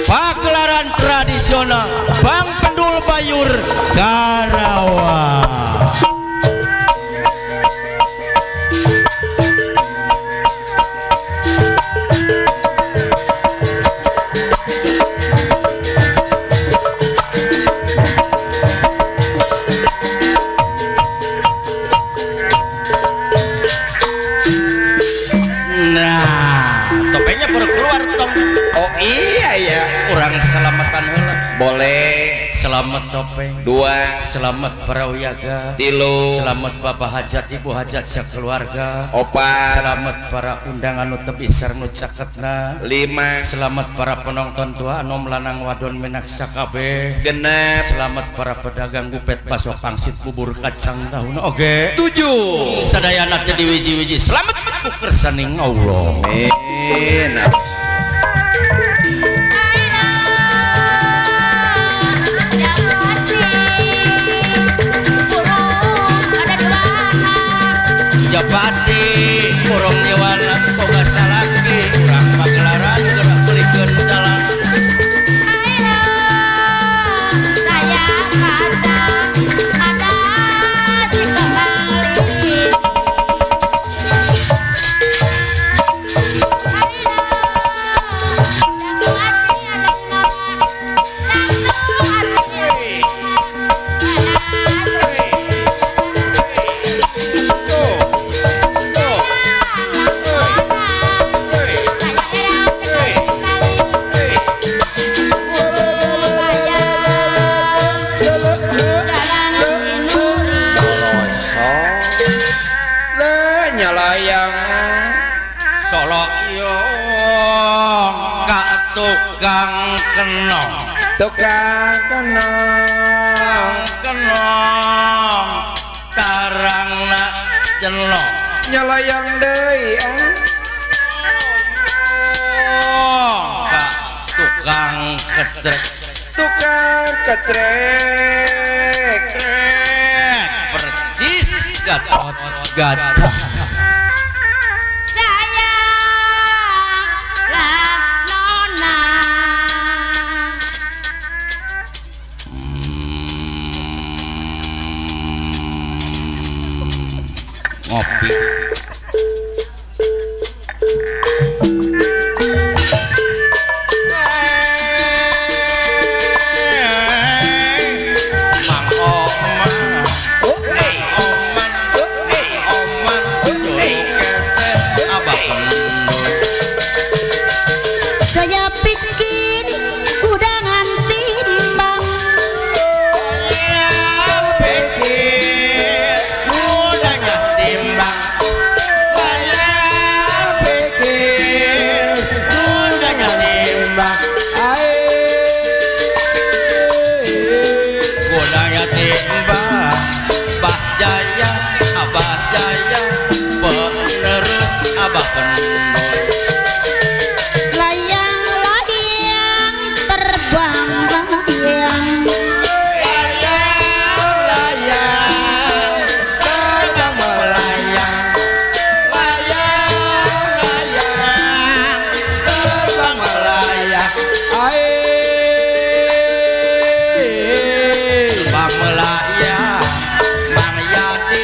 Pagelaran tradisional Bang Pendul Bayur Karawang. Boleh. Selamat topeng. Dua. Selamat para wiyaga. Tilu. Selamat bapak hajat ibu hajat sekeluarga. Opat. Selamat para undangan nu tebih sareng nu caketna. Lima. Selamat para penonton tua anom lanang wadon menak sakabeh. Genep. Selamat para pedagang gupet baso pangsit bubur kacang tahun oge. Tujuh. Sadayana teh diwiji-wiji. Selamat ku kersaning Allah. Amin. Japati kurang nyewana boga salaki urang pagelaran gerak belikeun dalan. Ayo saya pasang ada si kembali. Tukang kenong, tukang kenong, kenong, tarangna jelong, nyalayang deui ah. Ka tukang kecrek, tukang kecrek, krek, percis gatot gajah. Ngopi. Mang Oman, Oman, Oman, keset abah kendul. Saya pikir kudangan timbang. Saya pikir kudangan timbang. Saya pikir kudangan timbang. Kudanya timbang. Bah Jaya, Abah Jaya, penerus Abah Kendul. Layang-layang terbang bayang. Layang-layang terbang melayang. Layang-layang terbang melayang. Terbang melayang. Mang Yadi,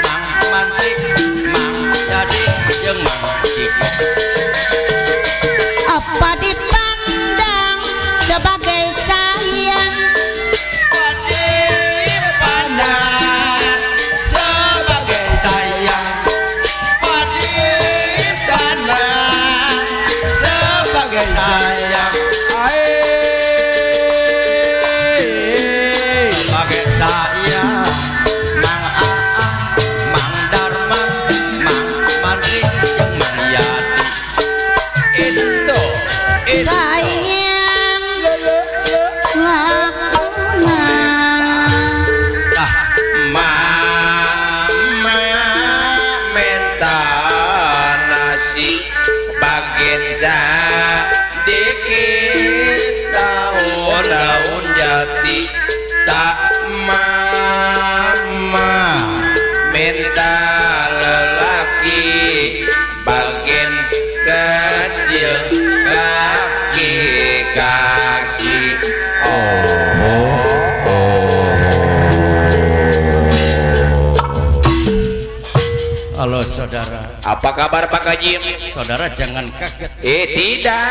Mang Mantri, Mang Yadi, jeung Mang Ciko. Apa dipandang sebagai sayang? Dipandang sebagai sayang. Dipandang sebagai sayang. Sebagai sayang. Mang Aa, Mang Darman, Mang Mantri, jeung Mang Yadi. Itu, itu. Sayang lakona. Ah, Mama minta nasi bagian sedikit daun jati. Tak mama minta lelaki bagian kecil kaki. Apa kabar Pak Kajim? Saudara jangan kaget. Tidak.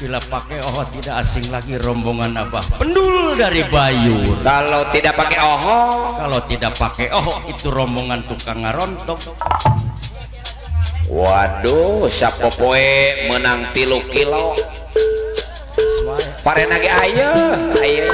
Bila pakai oho tidak asing lagi rombongan Abah Pendul dari Bayur. Kalau tidak pakai oho, kalau tidak pakai oho itu rombongan tukang ngarontok. Waduh, sapopoe menang 3 kilo. Parena ge ayo, ayo.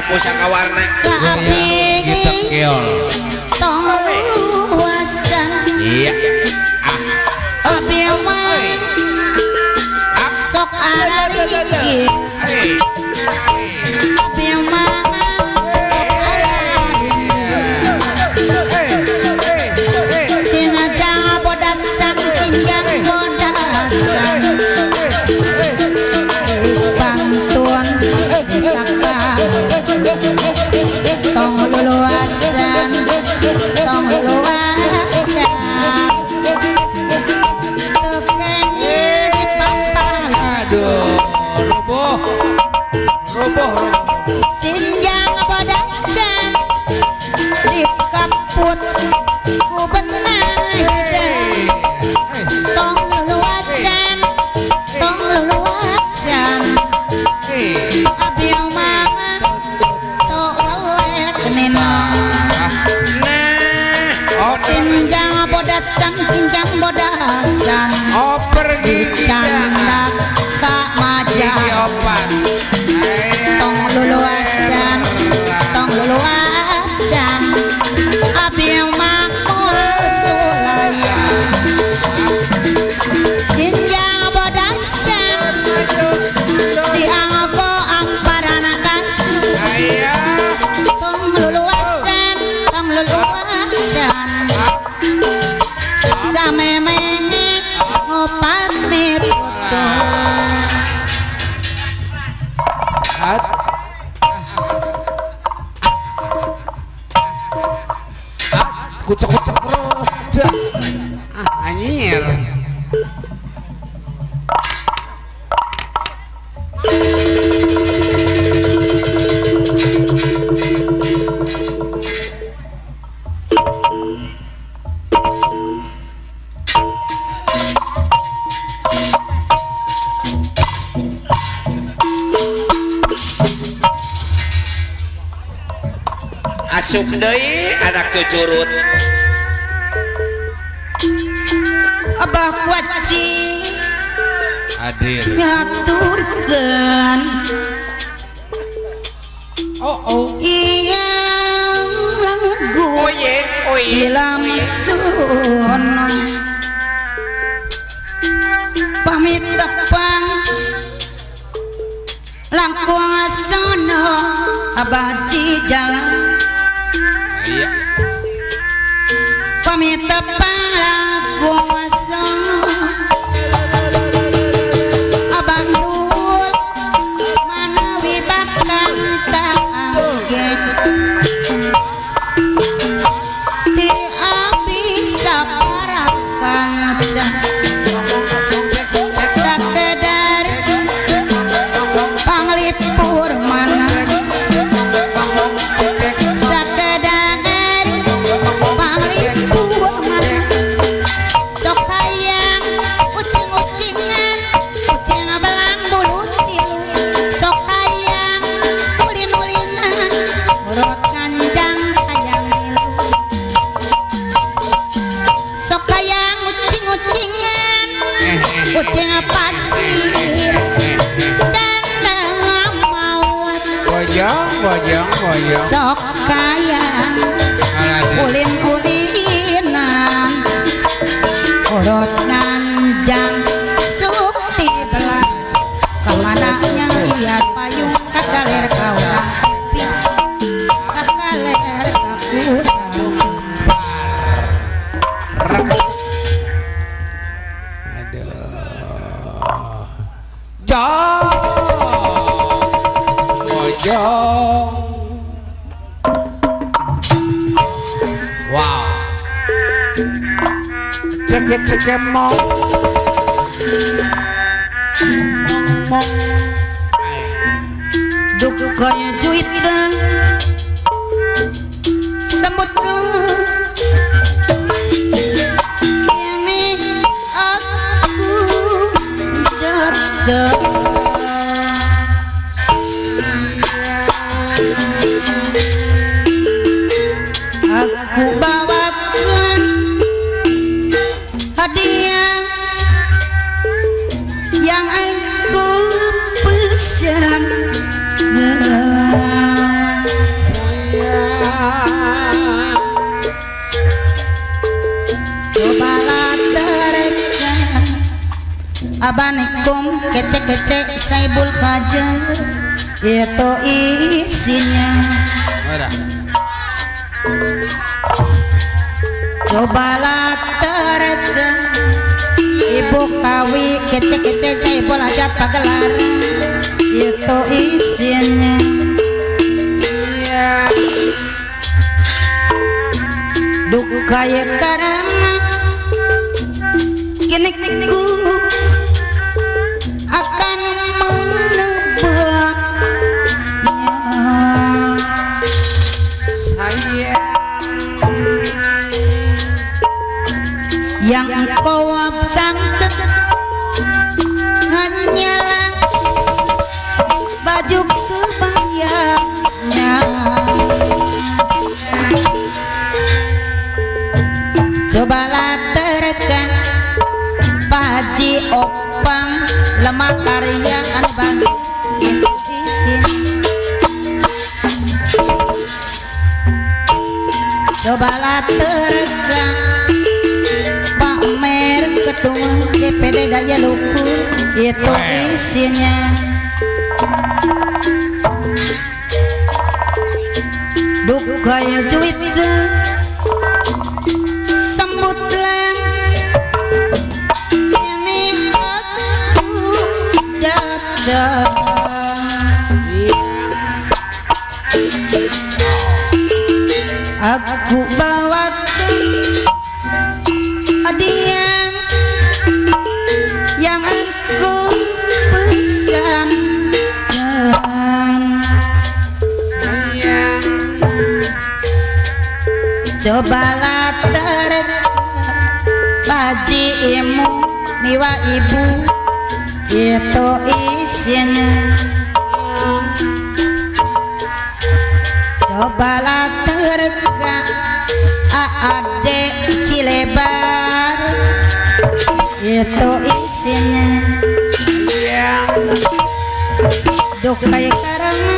Pusaka warna iya. Kucek-kucek terus udah. Ah, anjir. Asup deui anak cucurut. Abah kuaci hadir ngaturkeun oh oh iya lagu oye oye ilam sun pamit tepang langkung sono abah jalan iya pamit tepang langkung sono abang dul manawi bakal kaangge ti abdi saparakan sakedar panglipur mana sakedar panglipur mana sok hayang ucing-ucingan ucing belang bulu tilu sok hayang ulin-ulinan urut kanjang hayang milu sok hayang ucing-ucingan ucing pasir seneng mawat bojong bojong bojong sok hayang ulin-ulinan urut nganjang sukti belah kemana lihat payung kakaler kaurang kakaler kakurang. Aduh. Jong bojong. Wow. Ceket ceket mong mong duk kaya juit sembut ini aku datang aku bawakan hadiah yang aku pesan. Cobalah tereka abanikum kece-kece saibul hajat itu isinya. Cobalah tereka ibu kawi kece-kece saibul hajat pagelar itu isinya. Iya. Duka ya karena kini ku akan menebaknya. Saya yang kau sangka hanyalah baju kebayanya. Cobalah terka Paji Opang lemah karya anu bang itu isin. Cobalah terka Pak Mer Ketua DPD Daya Lukur itu isinya. Duka ya cuit sembutlah ini aku datang. Aku bawakan hadiah yang aku pesankan. Cobalah terka Paji imu miwa ibu itu isinya. Cobalah terka Aade Cilebar Itu isinya yang dukai karena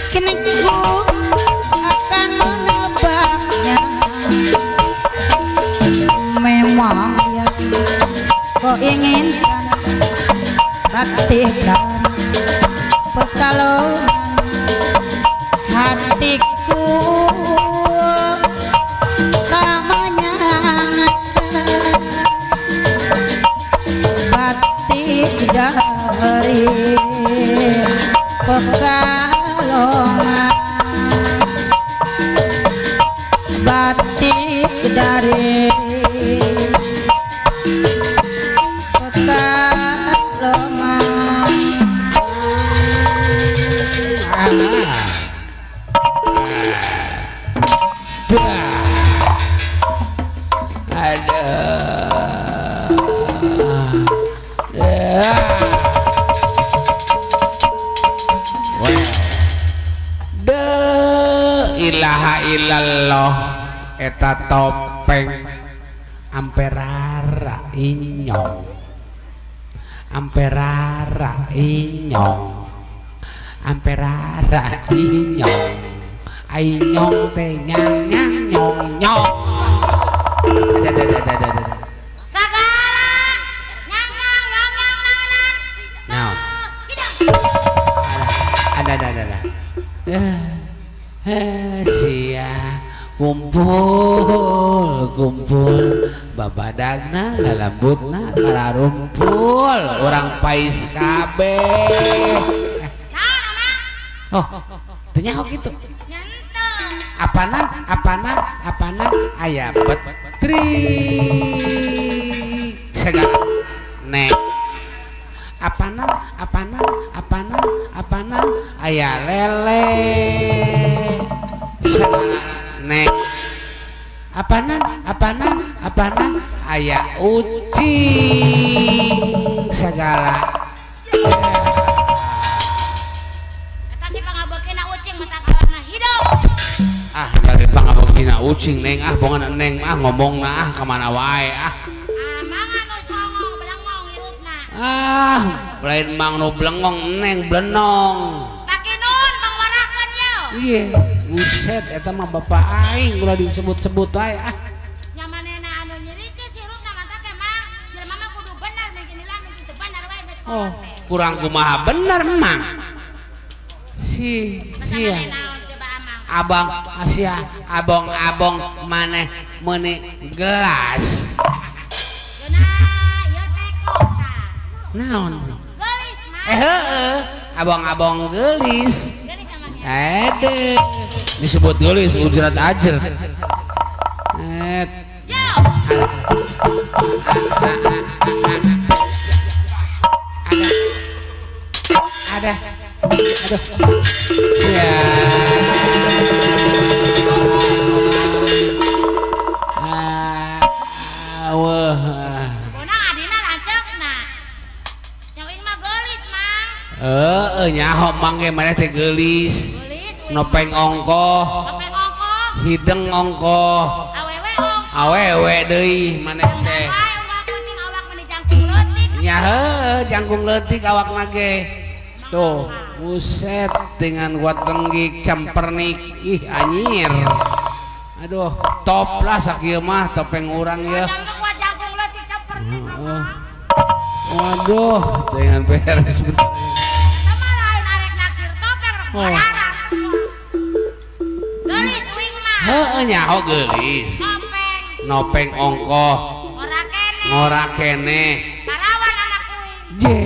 kini ku akan menebaknya. Memang ya kau inginkan batik Pekalongan, hatiku tak menyangka batik dari Pekalongan, batik dari Pekalongan. Ilaha illallah eta topeng amperara inyong, amperara inyong, amperara inyong, inyong teh nyang nyang nyong nyong. Ada ada ada ada ada. Sagala nyang nyang nyong nyong naonan. Naon? Ada ada ada ada. Sia kumpul kumpul babadagna lalambutna kararumpul orang pais kabeh. Oh, teu nyaho kitu. Apanan apanan apanan aya betrik segala nek. Apanan apanan apanan apanan aya lele segala nek. Apanan apanan apanan aya ucing segala. Eta si pangabekina ucing mata kalana hidup. Ah, dari pangabekina ucing neng ah bongan neng ah ngomongna ah kamana wae ah. Ah, mangan nu songong belengong hirupna. Ah, lain mang nu blengong neng blenong. Pakinun mangwarahkeun ye. Iya. Buset eta mah bapak aing ulah disebut-sebut wae ah. Nya manehna anu nyeri teh sirupna mantap teh mang. Jelema mah kudu bener mungkin lah mungkin teu bener wae geus Oh, kurang kumaha bener mang. Si sia. Abang sia abong-abong maneh meuni gelas. Geuna ieu teh kota. Naon? Geulis mang. Eh heueuh, abong-abong geulis. Ede disebut geulis ujrat ajer. Et. Ada. Ada. Aduh. Ya. Ah, wah. Bonang adina lanceukna. Nya uing mah geulis, Mang. Heeh, nyaho mang ge maneh teh geulis. Nopeng ongkoh, hideng ongkoh, awewe deui maneh teh. Nya heueuh jangkung leutik awakna ge. Tuh, buset dengan kuat lenggik campernik ih anyir. Aduh, top lah sakieu mah topeng urang ya. Waduh, dengan beres betul. Oh. Heeh nyaho geulis. Nopeng ongkoh. Ngora kene. Parawan anak uing. Je.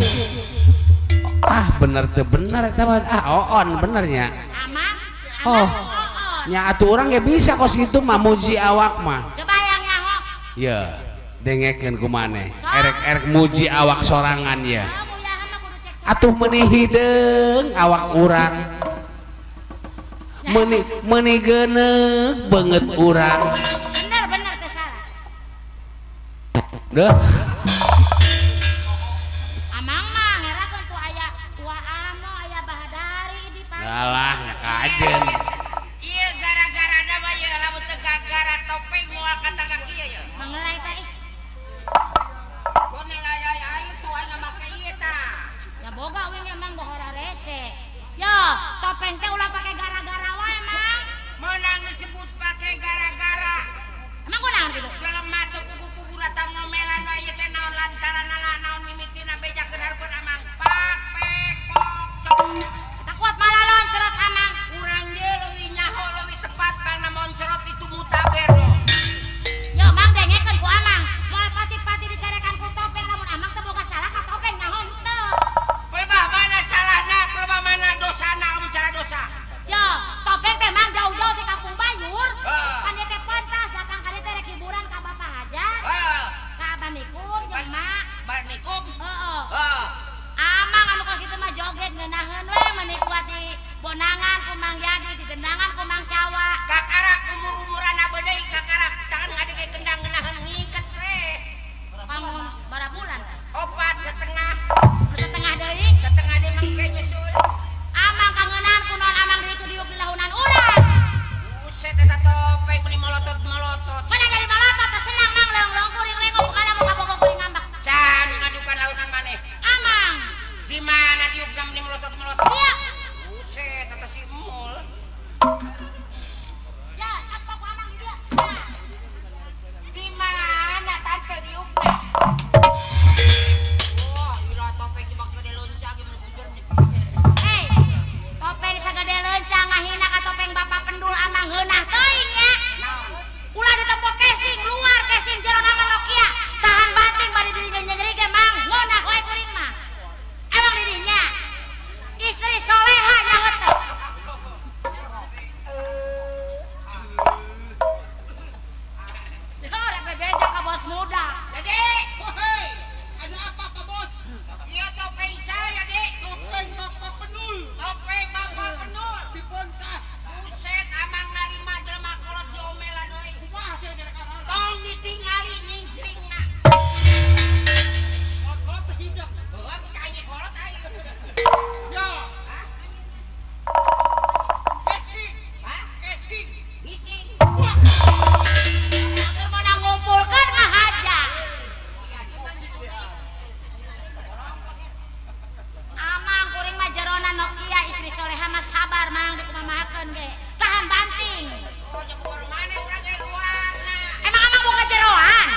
Ah bener teu bener eta mah. Ah oon benernya. Oh. Nya atuh urang ge bisa kos kitu mah muji awak mah. Coba yang nyaho. Ye, dengekeun ku maneh. Erek-erek muji awak sorangan ya. Atuh meuni hideung awak urang. Meuni meuni geuneuk beungeut urang. Bener bener teu salah. Deuh. Amang mah ngerakeun tuh aya tua amo aya bahadari di pagi. Alah nya kajen. Ieu gara-gara da mah ieu lamun teu gara topeng moal kata ka kieu ye. Mangelai teh ih. Nikum. Heeh. Amang anu kos kitu mah joget ngeunaheun we meuni kuat di bonangan ku Mang Yadi, di gendangan ku Mang Cawa. Kakarak umur-umuran abeudeuy kakarak tangan ngadege kendang ngeunaheun ngiket we. Pangun barabulan. 4,5. Setengah deui? Setengah deui mangke nyusul. Amang kangeunaan kunaon amang di itu diuk di lahunan urang. Buset eta topeng meuni molotot-molotot. Mana jadi molotot teh senang mang leung-leung kuring lengok bukan mau kabogoh kuring ngambek. Can ngadukan lahunan maneh. Amang. Di mana diukna meuni molotot-molotot? Iya. Buset eta si emul. Ya, apa ku amang di dieu? Di mana tante diukna? Wah, ira topeng jebak segede lencang ge bujur nih. Hei, topeng segede lencang ngahina ka topeng bapak pendul amang ngeunah teuing ya. Naon? Ulah ditempo casing luar casing jero nama Nokia. Tahan banting bari diri nyeri ge mang ngeunah wae kuring mah. Emang dirinya istri soleha nyaho teh. Ya rek bebeja ka bos muda. Jadi, Wahai, ada apa Pak Bos? Iya topeng saya, Dek. Topeng Bapak Penul. Topeng Bapak Penul. Di pontas. Buset amang narima jelema kolot diomelan euy. Kumaha sia gara-gara? Tong ditingali nyingsringna. Kolot teh hidang. Heuh, kayaknya kolot aing. Ya. Hah? Casing. Hah? Casing. Bising. Wah. Keur meunang ngumpulkeun ngahaja. Amang kuring mah jerona Nokia istri soleha mah sabar mang dikumamahakeun ge. Tahan banting. Oh, jeung baru maneh urang ge luarna. Emang amang boga jeroan?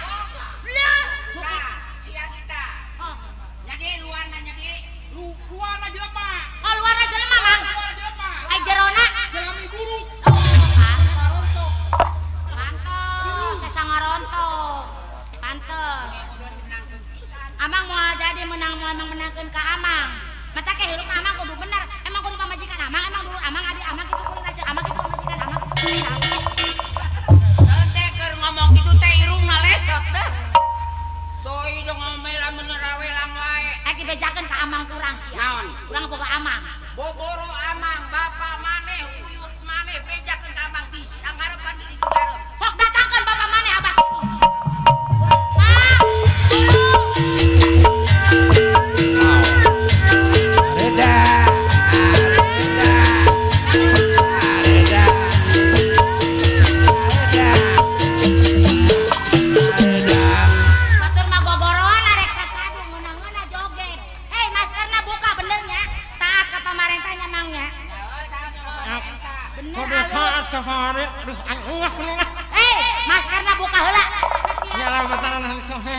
Boga. Lah, Tah, sia kita. Oh, Jadi luarna jadi Luarna jelema. oh luarna jelema mang. Luarna jelema. Ai jerona. Jelami buruk. Oh, pantes. Karontok. Pantes, sesa ngarontok. Pantes. Amang moal jadi menang moal menangkeun ka amang. Mata ke hirup amang kudu bener. Emang kudu pamajikan amang, emang dulu amang adi amang kitu kuring aja amang kitu pamajikan amang kitu kuring aja. Teh keur ngomong kitu teh irungna lesot teh. Doi dong ngomel lamun rawelang wae. Eh dibejakeun ka amang kurang sia. Naon? Urang boga amang. Boboro amang bapak maneh uyut maneh bejakeun ka amang di sangarepan di ditu dareum. Sok datangkeun bapak maneh abah. Mang. Reda. Reda. Reda. Reda. Reda. Batur mah gogoroan arek sasadu ngeunah-ngeunah joget. Hei, maskerna buka benernya. Taat ka pamarentahnya mangnya. Bener Kudu alus. taat ka pamarentah. Aduh, angeuh kuning. Hei, maskerna buka heula. Nyala bataran sohe.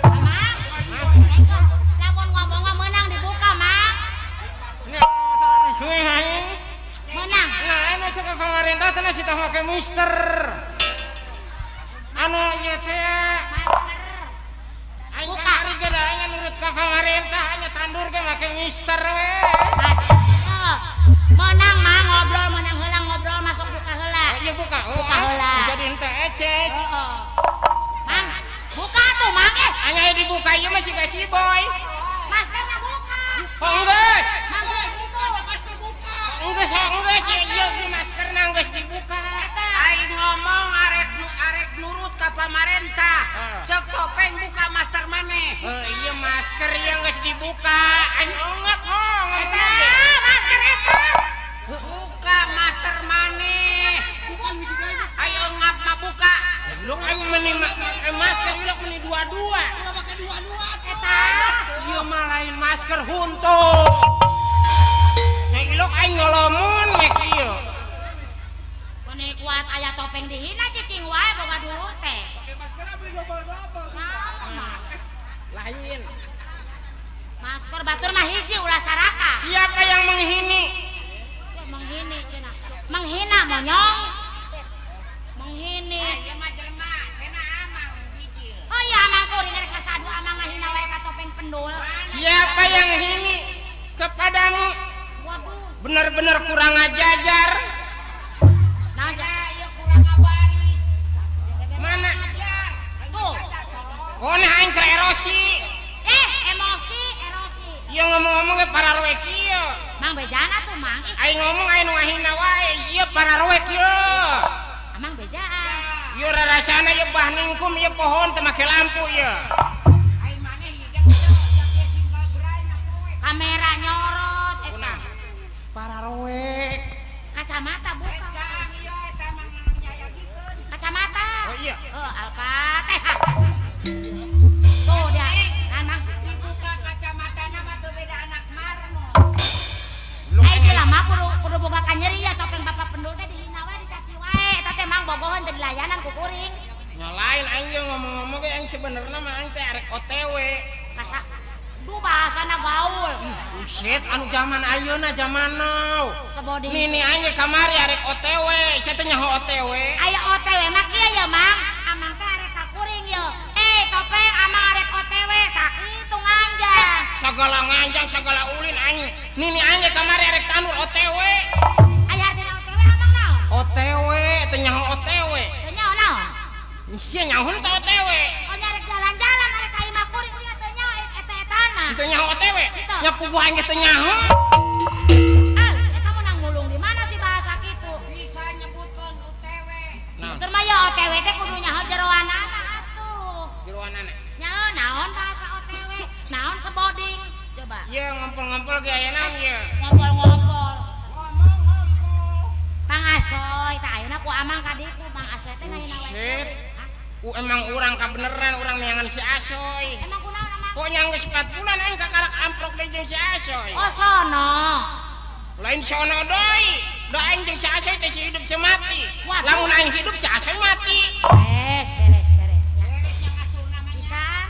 Mang. Lamun ngomong meunang dibuka, Mang. Nyala bataran sohe aing. Meunang. Nah, anu cek ka pamarentah cenah si tah make mister. Anu ieu teh Masker. aing Buka. kamari ge da aing nurut ka pamarentah nya tandur ge make mister we. Mas. Oh. Meunang Mang ngobrol meunang heula ngobrol masuk buka heula. Ieu buka Buka heula. Jadi henteu eces. Heeh. Mang, buka tuh Mang eh. Anya dibuka ieu mah siga si boy. Maskerna buka. Oh geus. Mang buka. Enggeus enggeus ieu ieu maskerna geus dibuka. Aing ngomong arek arek nurut ka pamarentah. Cek topeng buka masker maneh. Heuh ieu masker ieu geus dibuka. Aing ongep hong. Eta, masker eta. Buka masker maneh. Ayo ngap mah buka. Lu aing meuni masker ilok meuni dua-dua. Eta. Ieu mah lain masker huntu. Nya ilok aing ngolomun mek ieu. Meni kuat aya topeng dihina cicing wae boga dulur teh. Lain. Masker batur mah hiji ulah saraka. Siapa yang menghini? Ya, menghini cenah. Menghina monyong. Menghini. Ieu mah jelema, cenah amang bijil. Oh iya amang kuring rek sasadu amang ngahina wae ka topeng pendul. Siapa yang hini kepadamu? Waduh. Benar-benar kurang ajar. Nah, Ieu kurang ngabaris. Mana? Ajar. Tuh. Oh, nah aing keur erosi. erosi. Emosi, erosi. Ieu ngomong-ngomong ge pararoek ieu. Mang bejana tuh mang. Aing ngomong aing nu ngahina wae, ieu pararoek ieu. Amang bejaan. Ieu rarasana ieu bah ningkum ieu pohon teu make lampu ieu. Aing maneh hidep teu jake singkal berai na poe. Kamera nyorot eta. Pararoek. Kacamata buka. Jang ieu eta mang nyayagikeun. Kacamata. Oh iya. Oh, Al-Fatihah. Tuh dia, kan Mang. Dibuka kacamatana mah teu beda anak marmot. Ai jelema kudu boga kanyeri ya topeng bapak pendul teh dihina wae dicaci wae eta teh Mang bogoheun teu dilayanan ku kuring. Nya lain aing ge ngomong-ngomong ge aing sebenerna mah aing teh arek OTW. Kasak. Duh bahasana gaul. Buset anu zaman ayeuna zaman now. Seboding. Nini aing ge kamari arek OTW, sia teh nyaho OTW. Aya OTW mah kieu ya Mang. Amang teh arek ka kuring ye. Topeng amang arek OTW tak kitu nganjang. Sagala nganjang sagala ulin aing. Nini aing ge kamari arek tanur OTW. Aya artina OTW amang naon? OTW teh nyaho OTW. Teu nyaho naon? Sia nyaho teh OTW. Oh nya arek jalan-jalan arek ka imah kuring ieu teu nyaho eta-etana. Teu nyaho OTW. Nya puguh aing ge teu nyaho. Ah, eta menang mulung di mana sih bahasa kitu? Bisa nyebutkeun OTW. Nah. Tur mah ya OTW teh kudu nyaho jeroanana atuh. Jeroanana. Nyaho naon bahasa OTW? Naon seboding? Coba. Ieu ngompol-ngompol ge aya naon ieu? Ngompol-ngompol. Ngomong-ngompol. Mang Asoy, tah ayeuna ku amang ka ditu, Mang Asoy teh ngahina wae. Emang urang kabeneran urang neangan si Asoy. Emang kunaon amang? Pokoknya geus 4 bulan aing kakarak amplok deui jeung si Asoy. Oh sono. Lain sono deui. Da aing jeung si Asoy teh si hidup semati. Waduh. Lamun aing hidup si Asoy mati. Beres, beres, beres. Beres yang asuh namanya. Pisan.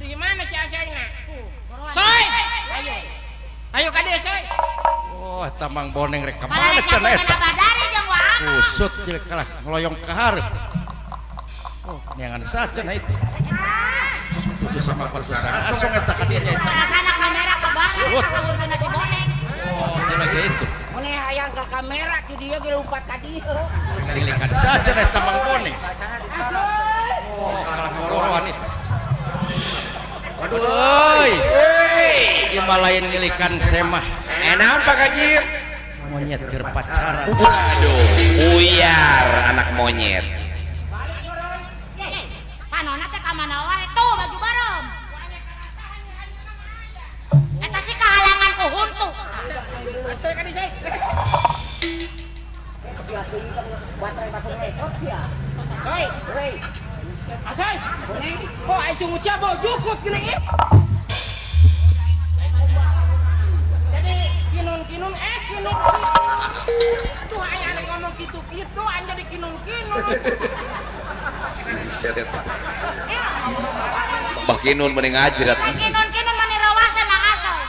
Di mana si Asoyna? Soy. Ayo. Ayo ka dieu Soy. Oh, eta Mang Boneng rek ka mana Malah cenah eta? Badari jeung wa amang. Kusut jeung kalah ngeloyong ka hareup. Oh, neangan saha cenah itu. Khusus sama perusahaan asong eta ka dieu nya eta. Rasana kamera kebakar ka si Boneng. Oh, dia lagi itu. Mun hayang ka kamera ti dieu ge lompat ka dieu. Lilikan saja eta Mang Boneng. Oh, kalah ngorohan itu. Waduh euy. Ieu mah lain ngilikan semah. Naon Pak Haji? Monyet keur pacaran. Waduh, buyar anak monyet. Panona teh ka mana wae tuh baju barem. Eta sih kahalangan ku huntu. Soy. Asoy. Oh, ai sungut sia bau jukut geuning ieu. Jadi kinun-kinun kinun. Tuh aing ane ngomong kitu-kitu aing jadi kinun-kinun. Bah kinun mending ngajret. Kinun-kinun mani rawasan Mang Asoy.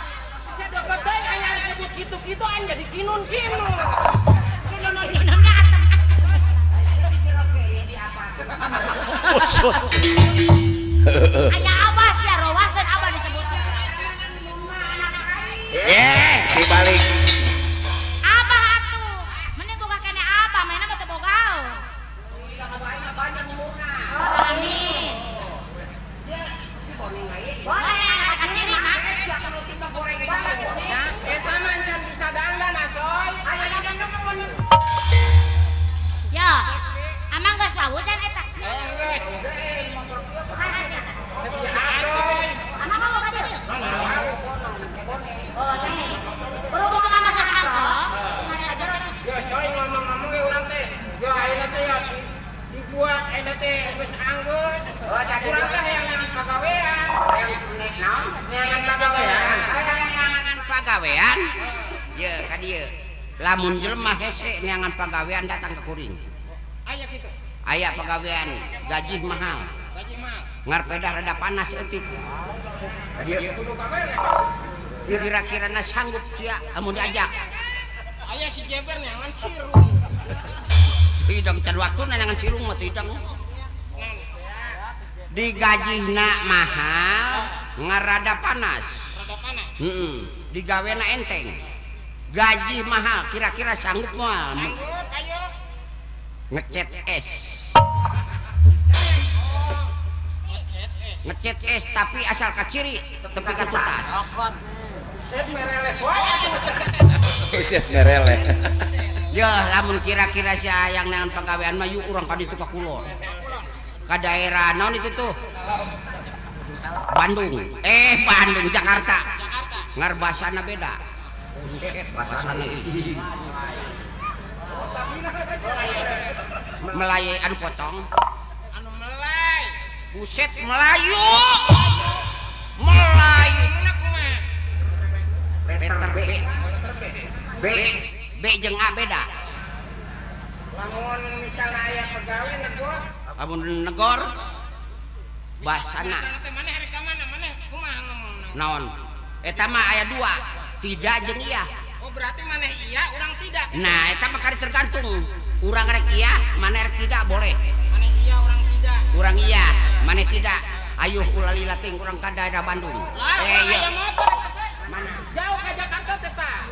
Sia deket teh aing ane nyebut kitu-kitu aing jadi kinun-kinun. Kinun-kinunnya atem. Kusut. Aya abah sia rawasan abah disebut. Dibalik. Abah atuh. Mending boga kene abah, mainna mah teu boga. Amin. Boleh, ka ciri mah. Eta mah can bisa dandan Asoy. Ya. Amang geus wawuh can eta. Geus. Asoy. Amang mau ka dieu? Boleh. Berhubung amang geus amplop, Ya Soy ngomong-ngomong ge urang teh. Ya ayeuna teh ya dibuat ayeuna teh geus anggeus. Urang teh hayang neangan pagawean. Naon? Neangan pagawean. Neangan pagawean. Ye ka dieu. Lamun jelema hese neangan pagawean datang ke kuring. Aya kitu. Aya pagawean, gaji mahal. Gaji mahal. Ngarpedah rada panas eutik. Ka dieu. Kira-kira na sanggup sia amun diajak. Aya si Jeber neangan sirung. Hidang can waktuna neangan sirung mah hidang. Digajihna mahal, ngarada panas. Rada panas. Heeh. Digawena enteng. Gaji mahal, kira-kira sanggup moal? Sanggup, ayo. Ngecet es. Ngecet es. Ngecet es tapi asal kaciri tepi ka tutas. Buset mereleh. Ya lamun kira-kira si hayang neangan pagawean mah yuk urang ka ditu ka kulon. Ka daerah naon itu tuh? Bandung. Bandung Jakarta. Ngar basana beda. Buset basana ini. Melayu anu potong. Anu melay. Buset Melayu. Melayu. Letter B. B. B jeung A beda. Lamun misalna aya pagawe negor. Lamun negor basana. Maneh rek ka mana? Maneh kumaha ngomongna? Naon? Eta mah aya dua, tidak jeung iya. Oh berarti maneh iya, urang tidak. Nah, eta mah kari tergantung. Urang rek iya, maneh rek tidak boleh. Maneh iya, urang tidak. Urang iya, maneh tidak. Ayuh ulah lila ting urang ka daerah Bandung. Lah, urang aya motor eta sih. Mana? Jauh ka Jakarta teh tah.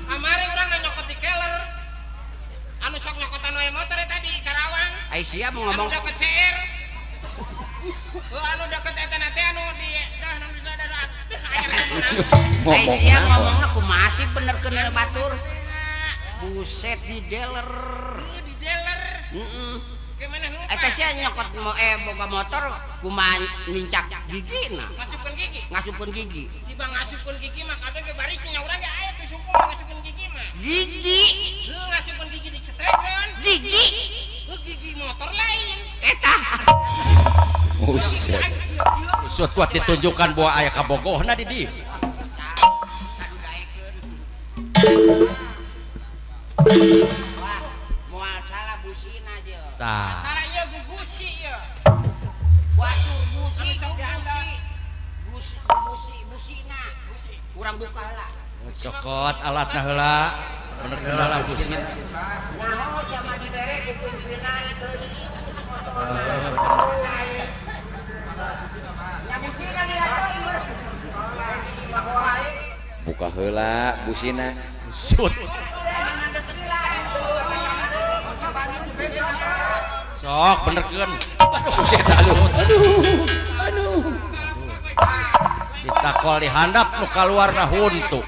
Kamari urang nyokot di keller. Anu sok nyokotan wae motor eta di Karawang. Ai sia mau ngomong. Anu deket CR. Anu deket eta na teh anu di dah nu di daerah. Ai sia ngomongna kumaha sih bener keun batur. Buset di dealer. Di dealer. Heeh. Gimana Eta sia nyokot boga motor kumaha nincak gigina. Ngasupkeun gigi. Ngasupkeun gigi. Tiba ngasupkeun gigi mah kabeh ge baris nya urang ge aya teh suku ngasupkeun gigi mah. Gigi. Heuh ngasupkeun gigi dicetrekeun. Gigi. Heuh gigi motor lain. Eta. Buset. Usut kuat ditunjukkan bahwa aya kabogohna di dieu. Wah, moal salah busina jeung. Tah. Salah ieu gugusi ieu. Batur busi, gugusi. Busi, busi, busina. Kurang buka heula. Cokot alatna heula. Bener kendala busina. Naon sia mah dibere dikuncina teuing. Nya busina dilateuy. Buka heula busina. Usut. Sok benerkeun. Buset aduh. Aduh. Aduh. Ditakol di handap nu kaluarna huntu.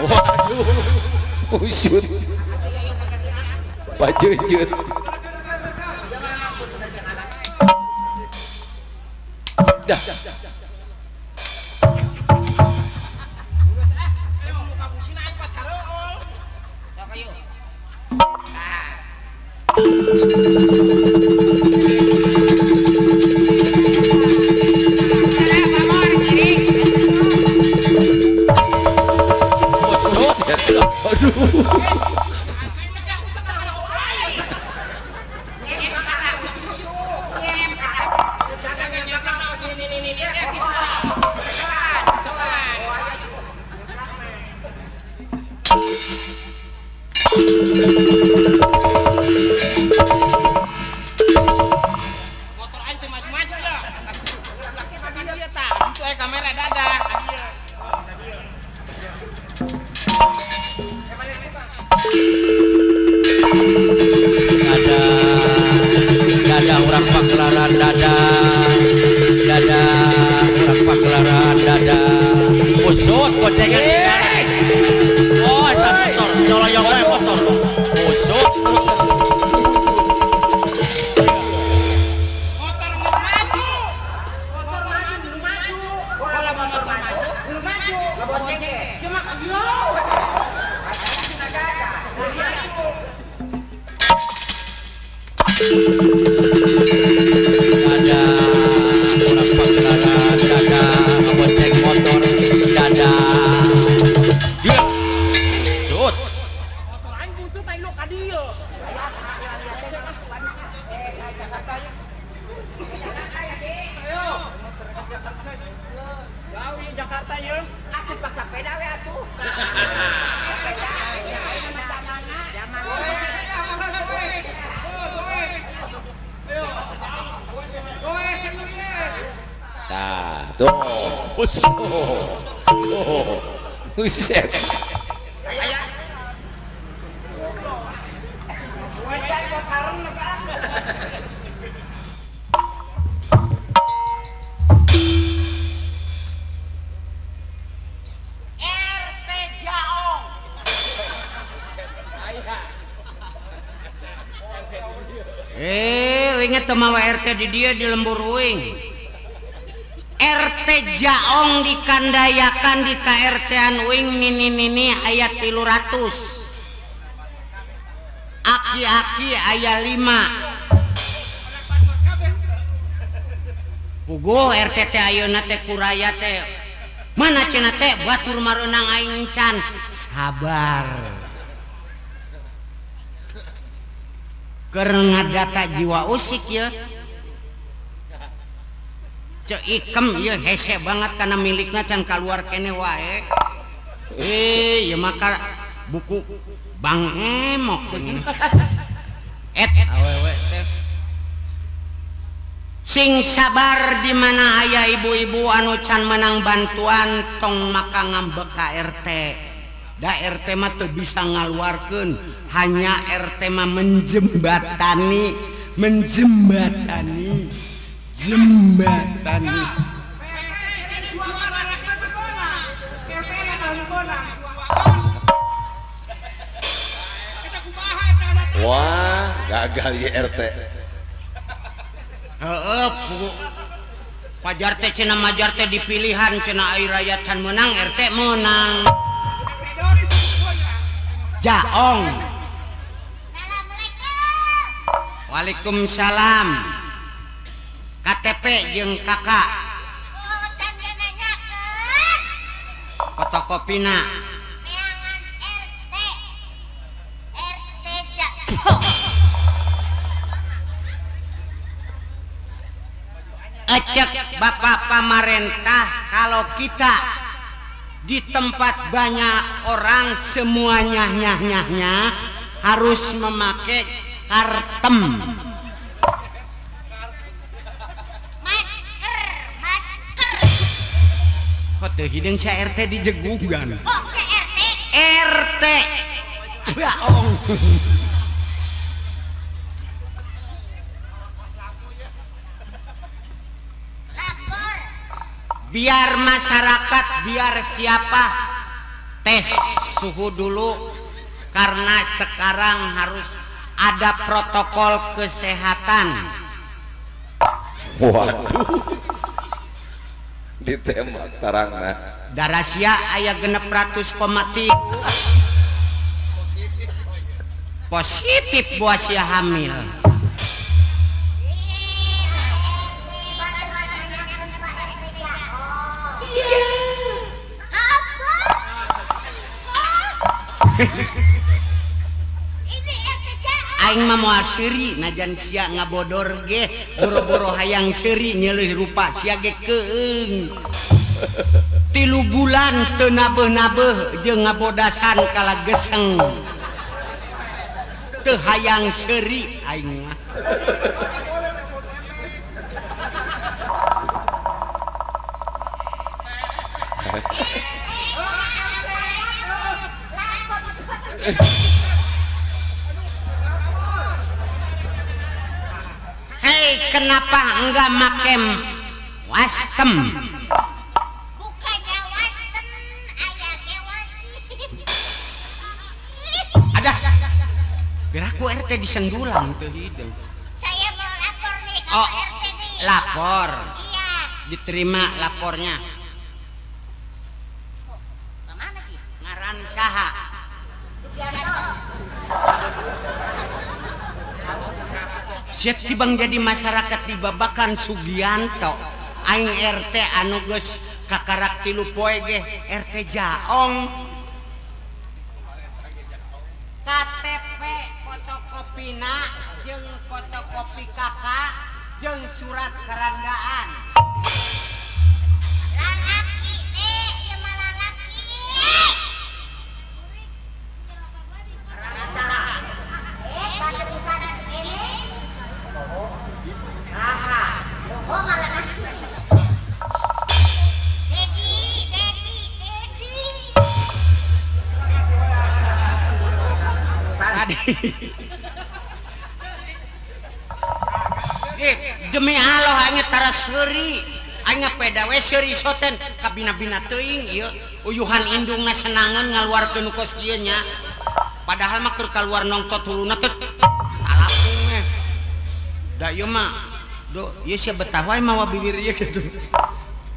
Waduh, usut, bajujut. Dah. Motor aing teh maju-maju ya. Laki tah, itu aya kamera dadah. Dada, dada urang pagelaran dada, dada urang pagelaran dada. Usut gocengan. Oh, eta motor, nyoloyong wae motor. Usut. Motor geus maju. Motor maju, maju. Kalau motor maju, maju. Ngebonceng. Cuma yo. Dada urang pagelaran dada, ngebonceng motor dada. Dia. Usut. Motor aing butuh teh lu ka dieu. Tuh. Oh. Buset. RT Jaong. Inget teu mawa RT di dia di lembur uing. RT Jaong dikandayakan di KRT-an uing nini-nini aya 300. Aki-aki aya 5. Puguh RT teh ayeuna teh kuraya teh. Mana cenah teh batur mareunang aing can. Sabar. Keur ngadata jiwa usik ya. Cek ikem ieu hese banget kana milikna can kaluar kene wae. Ieu maka buku Bang Emok. Et awewe teh. Sing sabar di mana aya ibu-ibu anu can menang bantuan tong maka ngambek ka RT. Da RT mah teu bisa ngaluarkeun, hanya RT mah menjembatani, menjembatani, jembatani. Wah, gagal ya RT. Heeh, pajar teh cenah majar teh dipilihan cenah ai rakyat can menang RT menang. Jaong. Assalamualaikum. Waalaikumsalam. KTP jeung kakak. Oh, can nanyakeun. Fotokopina. Neangan RT. RT Jaong. Ecek Bapak pamarentah kalau kita di tempat banyak orang semuanya nyah-nyahnya harus memakai kartem. Masker, masker. Kok teu hideung sia RT di jegugan. Oh, RT. RT. Baong. Biar masyarakat, biar siapa tes suhu dulu karena sekarang harus ada protokol kesehatan. Waduh, ditembak tarangna. Darasia aya 600,3 positif buah sia hamil. Aing mah moal seuri najan sia ngabodor ge boro-boro hayang seuri nyeleuh rupa sia ge keung. 3 bulan teu nabeuh-nabeuh jeung ngabodasan kala geseng. Teu hayang seuri aing mah. Hei, kenapa enggak make wastem? Bukannya wastem, aya ge wasim. Ada. Piraku RT disendulan teu hideung. Saya mau lapor nih ke oh, RT nih. Lapor. Iya. Diterima lapornya. Oh, kemana sih? Ngaran saha? Siat tibang jadi masyarakat di Babakan Sugianto aing RT anu geus kakarak 3 poe ge RT Jaong. KTP fotokopina jeung fotokopi kakak jeung surat kerandaan. Lalaki deh, ieu mah lalaki. Demi Allah hanya tara seuri, hanya peda we seuri soten kabina-bina teuing ieu uyuhan indungna senangan ngaluarkeun nu kos ieu nya. Padahal mah keur kaluar nongtot huluna teh talapung eh. Da ieu mah do ieu sia betah wae mawa bibir ieu kitu.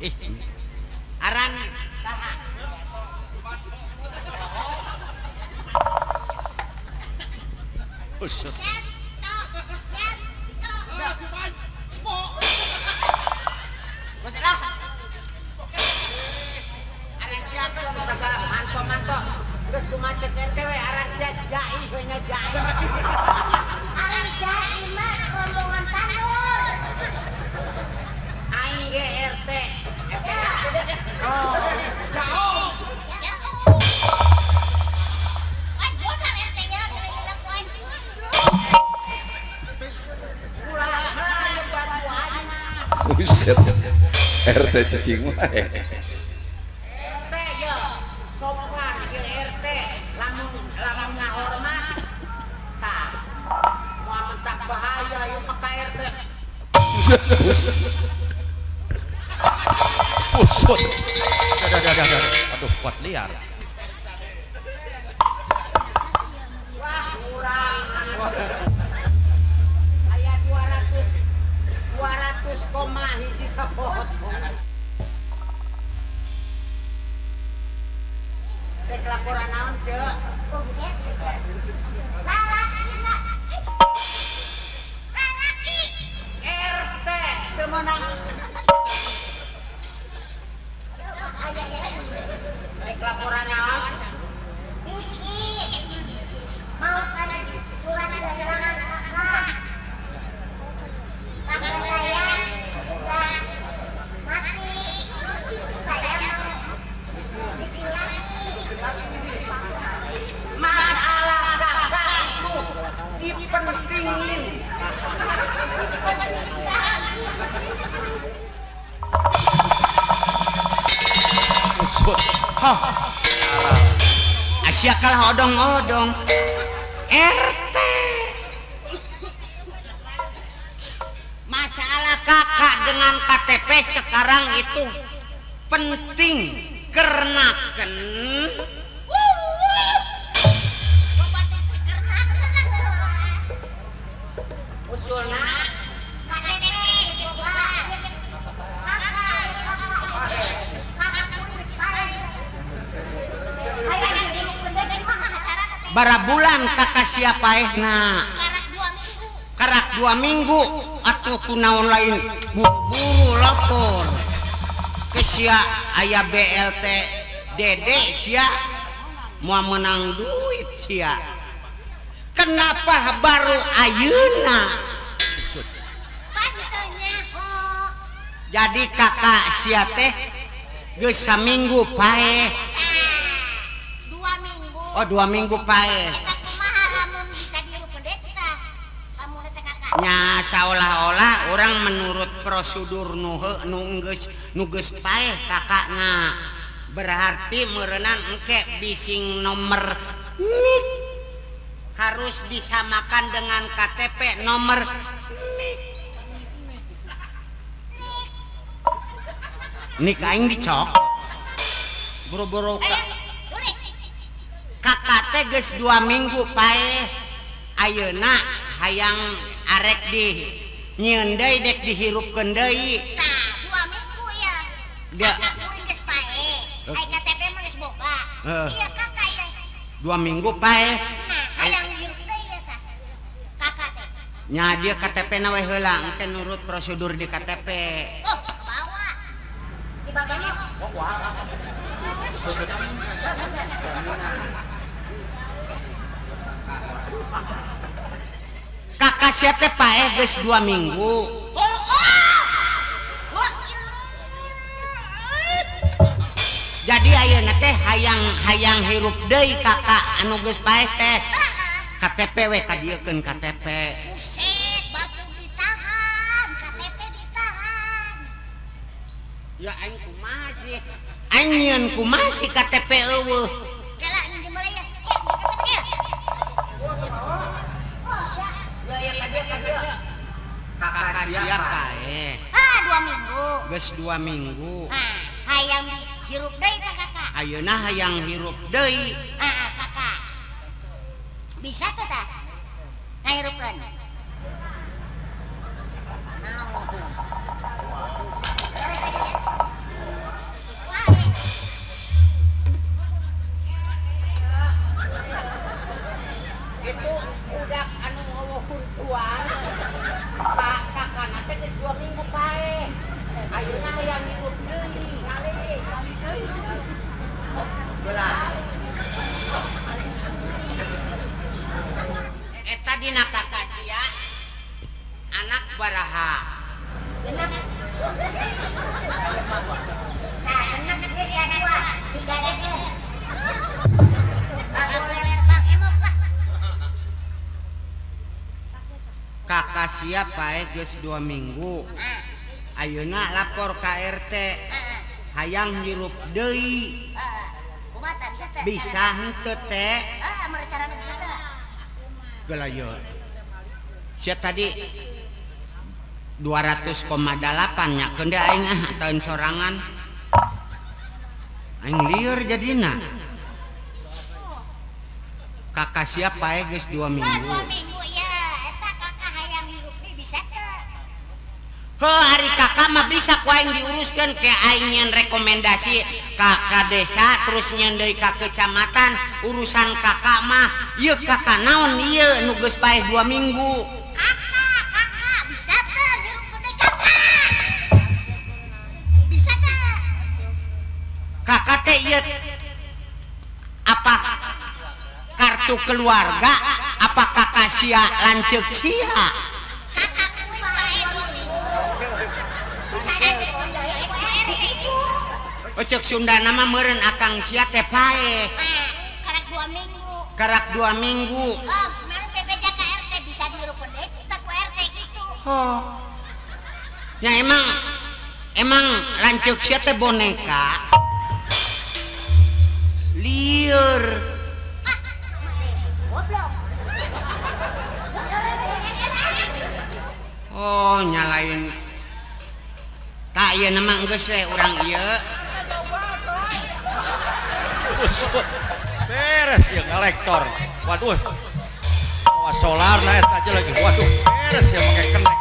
Ih. Aran saha? Buset. Buset, RT cicing wae. RT yo, sopan ieu RT, lamun lamun ngahormat tah. Moal mentak bahaya ieu mah ka RT. Busut. Aduh, aduh, kuat liar. Wah, kurang. Aya 200 koma hiji sapotong. Rek laporan naon, Ceu? Lalaki. RT teu meunang. Rek laporan naon? Mau kana kurang ada serangan kakak. Kakak saya sudah mati. Saya mau ditinggali. Masalah kakak itu dipentingin. Hah. Asia kalah odong-odong. RT. Masalah kakak dengan KTP sekarang itu penting karena kan usulna bara bulan kakak siapa ehna karak 2 minggu atau kunaon lain buru lapor ke sia aya BLT dede sia mau menang duit sia kenapa baru ayeuna jadi kakak sia teh geus saminggu paeh. 2 minggu. Oh 2 minggu paeh. Nya seolah-olah orang menurut prosedur nu geus paeh kakakna berarti meureunan engke bising nomor NIK harus disamakan dengan KTP nomor NIK. NIK aing dicok boro-boro kakak teh geus 2 minggu paeh ayeuna hayang arek di nyieun deui dek dihirupkeun deui. Tah, 2 minggu ya. Kakak kuring geus paeh. Ai KTP mah geus boga. Iya kakak ya. 2 minggu paeh. Nah, hayang hirup deui ya tah. Kakak teh. Nya dia KTP na we heula engke nurut prosedur di KTP. Oh, kebawa. Dibaganya. Kakak sia teh paeh geus 2 minggu. Jadi ayeuna teh hayang hirup deui kakak anu geus paeh teh. KTP we kadieukeun KTP. Buset, batu ditahan, KTP ditahan. Ya aing kumaha sih? Aing nyieun kumaha sih KTP eueuh? Kela ini dimulai ya. KTP. Kakak sia paeh. Ah, 2 minggu. Geus 2 minggu. Ah, hayang hirup deui tah kakak. Ayeuna hayang hirup deui. Ah, kakak. Bisa teh tah? Ngahirupkeun. Itu udah anu ngawuhuntuan. Pak kakak teh geus 2 minggu paeh. Ayeuna hayang hirup deui. Kali deui. Gelah. Eta dina kakak sia anak baraha. Nah, enak geus ya dua. Tiga deui. Bang emok lah. Kakak sia paeh geus 2 minggu. Ayeuna lapor ka RT. Hayang hirup deui. Bisa henteu teh? Heeh, merencana bisa teh. Gelah ieu. Sia tadi 200,8 nya keun deui aing ah taun sorangan. Aing lieur jadina. Kakak sia paeh geus 2 minggu. 2 minggu ya, eta kakak hayang hirup deui bisa teu? Heuh, ari kakak mah bisa ku aing diuruskeun ke aing nyeun rekomendasi ka desa terus nyeun deui ka kecamatan urusan kakak mah ieu kakak naon ieu nu geus paeh 2 minggu. Kakak, kakak bisa teu hirupkeun deui kakak? Bisa teu? Kakak teh ieu apa kartu keluarga apa kakak sia lanceuk sia? Kakak kuring paeh 2 minggu. Oh, cek Sunda nama meureun akang sia teh paeh. Karak 2 minggu. Karak 2 minggu. Oh, meureun bebeja ka RT bisa dihirupkeun deui teh ku RT gitu. Oh. Ya emang lanceuk sia teh boneka. Lieur. Ah, goblok. Oh, nyalain. Tak ieu nama geus we urang ieu. Beres ya kolektor. Waduh. Bawa solar lah eta aja lagi. Waduh, beres ya pakai kenek.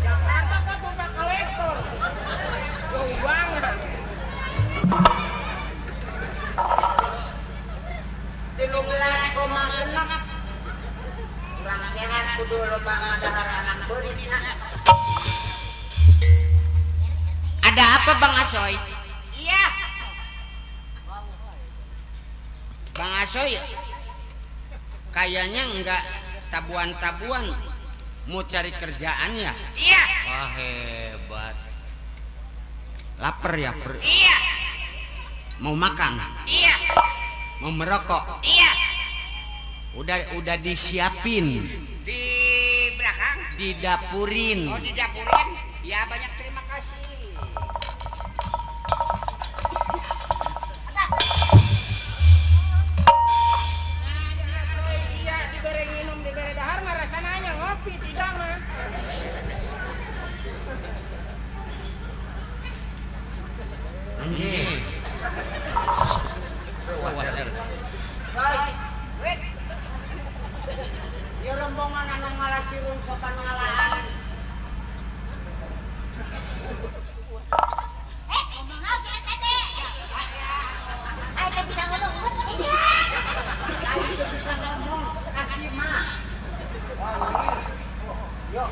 Jakarta kan buka kolektor. Jauh banget. 13,6. Urang sehat kudu loba ngadahar anak beurit. Ada apa Bang Asoy? Iya. Bang Asoy kayaknya enggak tabuan-tabuan mau cari kerjaan ya? Iya. Wah, hebat. Lapar ya? Iya. Mau makan? Iya. Mau merokok? Iya. Udah disiapin. Di belakang? Didapurin. Oh, didapurin? Ya, banyak terima kasih. Iya, si bere minum di bere dahar mah rasanya ngopi tidak mah. Anjing. Awas RT. Baik. Wait. Ieu rombongan anu ngalasirung sopan ngalaan. Eh, ngomong naon si RT teh? Aing teh bisa ngomong. Iya. Aing teh bisa ngomong kasih mah. Yo,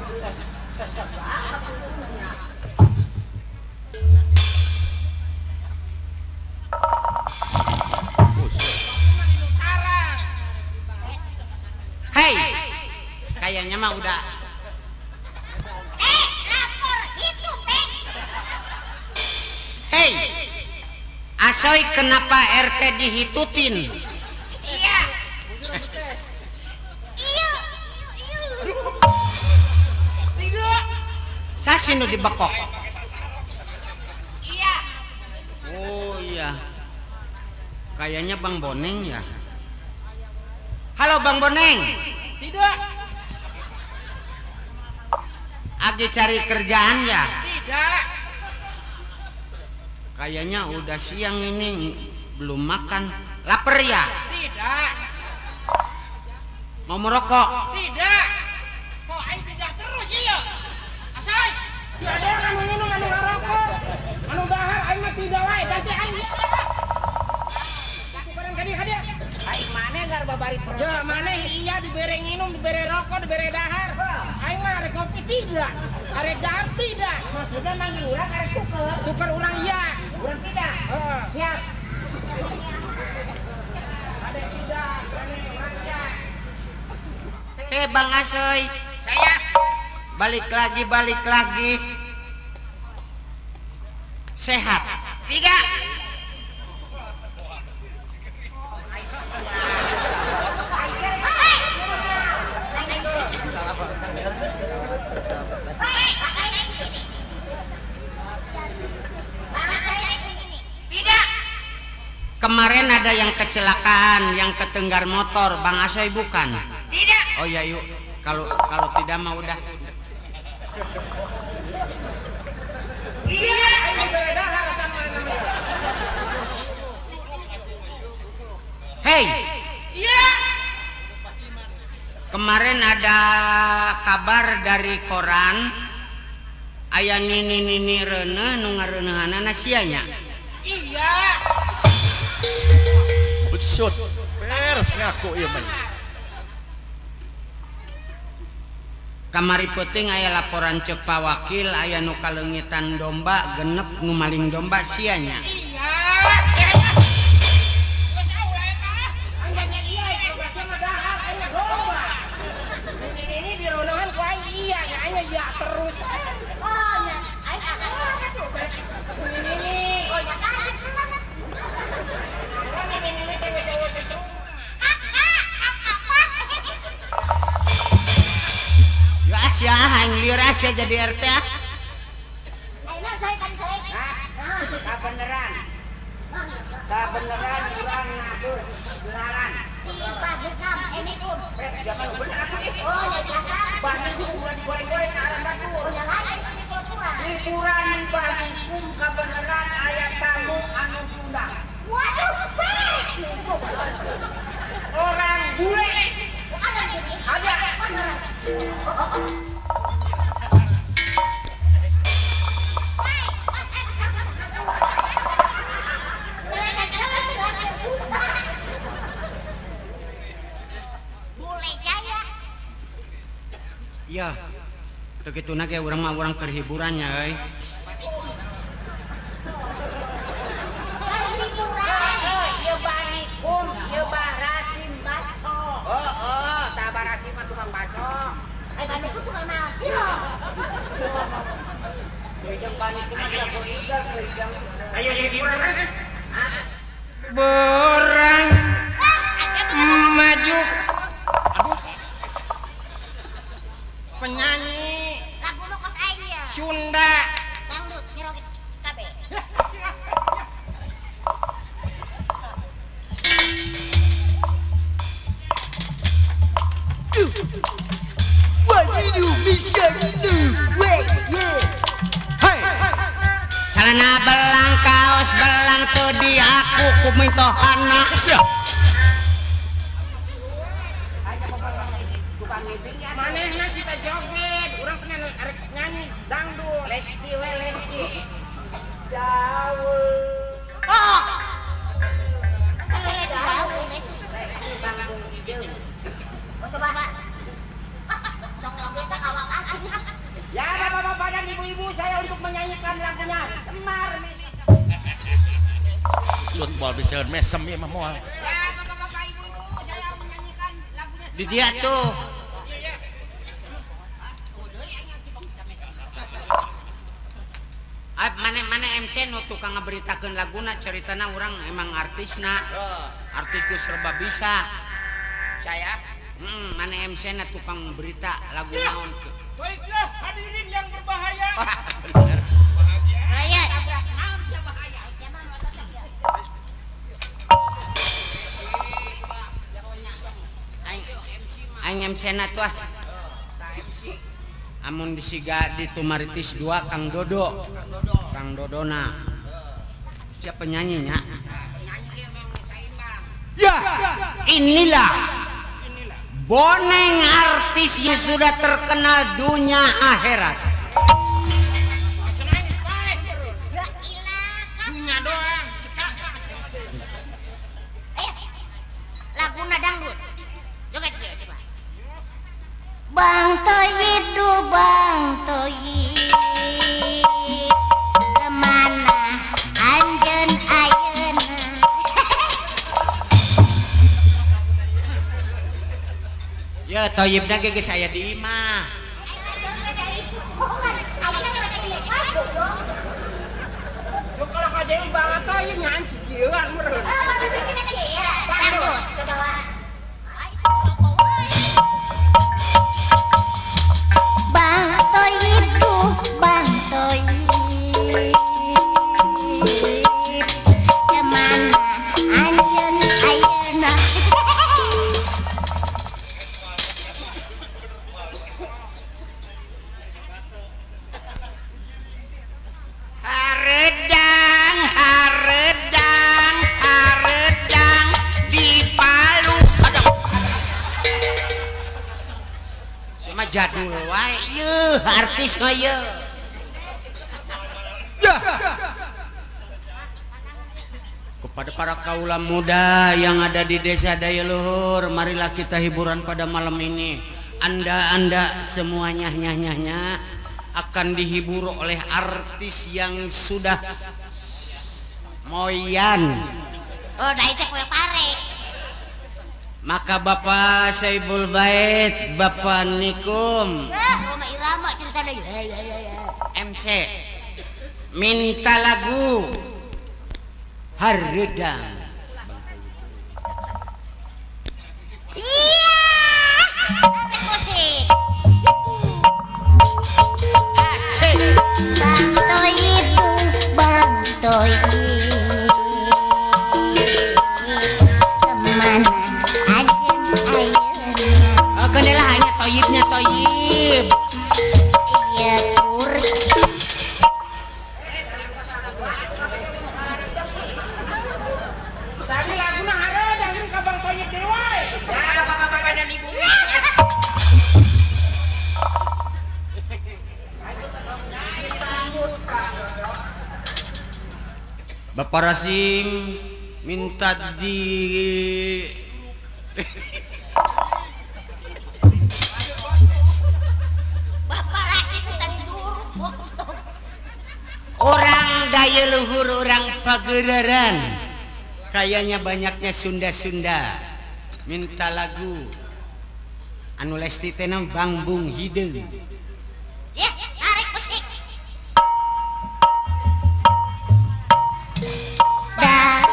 sesek banget ujungnya. Hei, kayaknya mah udah. Lapor itu teh. Hei, Asoy kenapa RT dihitutin? Iya. Iya. Tiga. Sasi nu dibekok. Iya. Oh iya. Kayaknya Bang Boneng ya. Halo Bang Boneng. Tidak. Lagi cari kerjaan ya? Tidak. Kayaknya udah siang ini belum makan. Lapar ya? Tidak. Mau merokok? Tidak. Kok aing tidak terus iya? Asal. Tiada anu minum anu ngarokok. Anu dahar aing mah tidak wae ganti aing. Aing maneh gar babari perut. Ya maneh iya dibere nginum, dibere rokok, dibere dahar. Aing mah arek kopi tidak, arek dahar tidak. Maksudnya manggil urang arek tuker. Tuker urang iya, urang tidak. Heeh. Siap. Ada tidak, maneh urang iya. Bang Asoy, saya balik lagi, balik lagi. Sehat? Tidak. Tidak. Kemarin ada yang kecelakaan, yang ketenggar motor, Bang Asoy bukan? Tidak. Oh ya yuk, kalau kalau tidak mau udah. Iya. Hey. Iya. Kemarin ada kabar dari koran, aya nini-nini reuneuh nu ngareuneuhanana sia nya. Iya. Buset, pers ngaku ieu mah. Kamari peuting aya laporan ceuk Pak Wakil aya nu kaleungitan domba genep nu maling domba sia nya. Iya. Ini direunahan ku aing iya nya aing ya terus. Oh nya aing tuh. Ini. Oh nya kan. Ya, aing lieur sia jadi RT ah. Kabeneran. Kabeneran urang ngabur gelaran. Liburan Banikum kabeneran aya tamu anu diundang. Orang bule. Ada. Iya, begitu nage urang mah urang keur hiburannya euy. Ieu Banikum, ieu Barasim baso. Heeh, tah Barasim mah tukang baso. Ai Banikum tukang naon cilok. Jeung Banikum mah jago iga jeung. Ayo gimana? Borang maju. Penyanyi lagu nu kos aing ya. Sunda. Dangdut nyeroget kabeh. Hey. Celana belang kaos belang teu diaku ku mintohana. Manehna kita joget, urang pernah arek nyanyi dangdut. Lesti we lesti. Jauh. Oh. Lesti jauh, Lesti Bandung hijau. Oh, coba. Ya, bapak-bapak dan ibu-ibu, saya untuk menyanyikan lagunya Semar. Cut moal bisa mesem ieu mah moal. Ya, bapak-bapak, ibu-ibu, saya menyanyikan lagunya. Di dia tuh. Mana-mana MC nu tukang ngaberitakeun laguna ceritana urang emang artisna. Artis geus serba bisa. Saya? Mana MC na tukang berita lagu naon. Baiklah hadirin yang berbahaya. Bahaya. Naon bisa bahaya? Siapa nu cocok ya? MC-na tuh ah. Amun disiga di Tumaritis 2 Kang Dodo. Kang Dodona. Siapa penyanyinya? Ya, inilah boneng artis yang sudah terkenal dunia akhirat. Dunia doang. Laguna dangdut. Joget coba. Bang Toyib du Bang Toyib, kemana anjeun ayeuna? Ya Toyibna ge geus aya di imah. Kalau ka deui Bang Toyib ngan kieuan meureun. Dangdut coba. Bang Toyib tuh Bang Toyib, kemana anjeun ayeuna? Haredang, haredang, haredang di Palu. Aduh. Sama jadul wae ieu artis mah ieu. Kepada para kaula muda yang ada di desa Dayaluhur, marilah kita hiburan pada malam ini. Anda-anda semuanya nyah-nyah-nyah akan dihibur oleh artis yang sudah moyan. Oh, dah itu kue pare. Maka Bapak Saibul Bait, Bapak Nikum, MC minta lagu Haredang. Iya, musik. Asik. Bang Toyib, Bang Toyib, kemana anjeun ayeuna? Oh, kenalah hanya Toyibnya Toyib. Iya, pur. Tadi laguna haredang ini ka Bang Toyib deui wae. Ya, bapak-bapak dan ibu. Bapak Rasim minta di Bapak Rasim minta diduruk. Orang Dayaluhur, orang Pageraran, kayaknya banyaknya Sunda-Sunda. Minta lagu anu lesti teh Bang Bung Hideung. Ya, tarik musik. Bang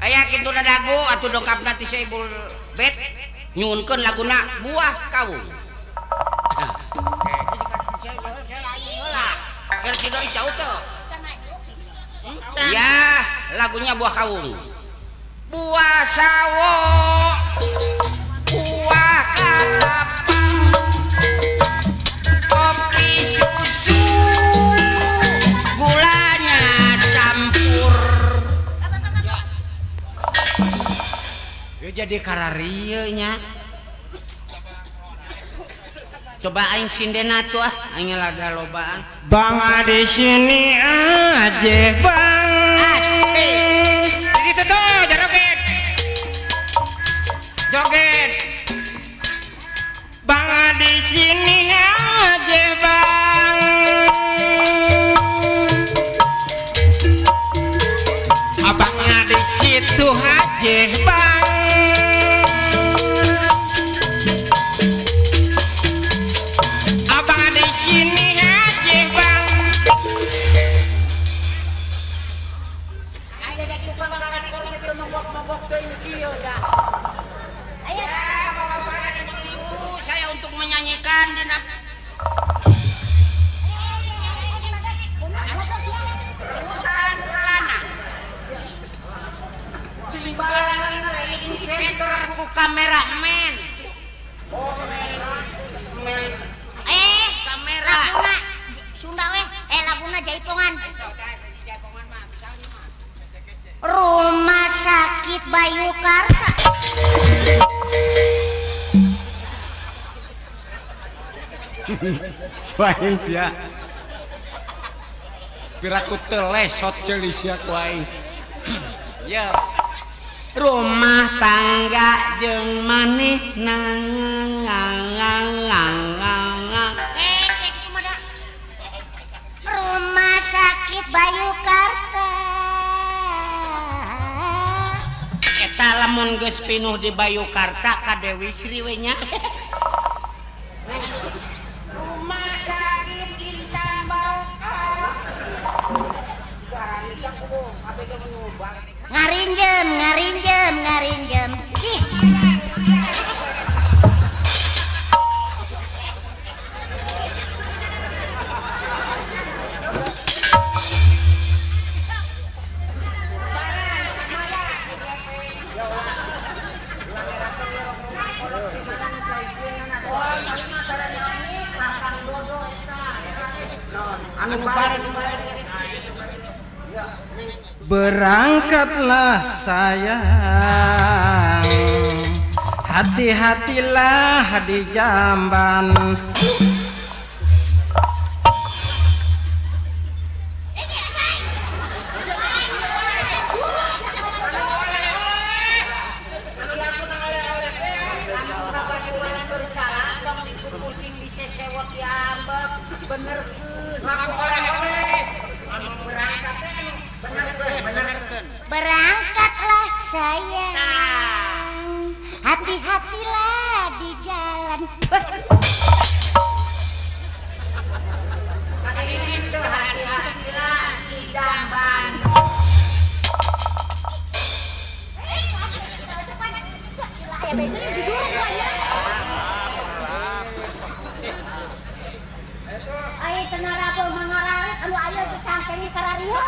Aya kitu dagu atuh dongkapna ti Saibul Bet nyuhunkeun laguna Buah Kawung. Ya, lagunya Buah Kawung. Buah sawo, buah kelapa, kopi susu, gulanya campur. Ya jadi kararieu nya. Coba aing sindena tuh ah, aing lada lobaan. Bang di sini aja bang. Asik. Jadi tuh joget. Joget. Bang di sini aja bang. Abang di situ aja bang. dina hutan kelana. Sing center ku kameramen. Oh, men. Kamera. Laguna Sunda weh, laguna Jaipongan. Rumah Sakit Bayukarta. Lain sia. Piraku teu lesot ceuli sia ku aing. Ya. Rumah tangga jeung manehna. Sakitu mah da. Rumah Sakit Bayukarta. Eta lamun geus pinuh di Bayukarta ka Dewi Sri we nya. Rumah Sakit Intan Barokah. Ngarinjem, ngarinjem, ngarinjem. Ih. Berangkatlah sayang, hati-hatilah di jamban. Berangkatlah sayang, hati-hatilah di jalan. Hati-hatilah di jamban. Ayo tenara pun mangaralit, anu ayo ditangkeni karariwa.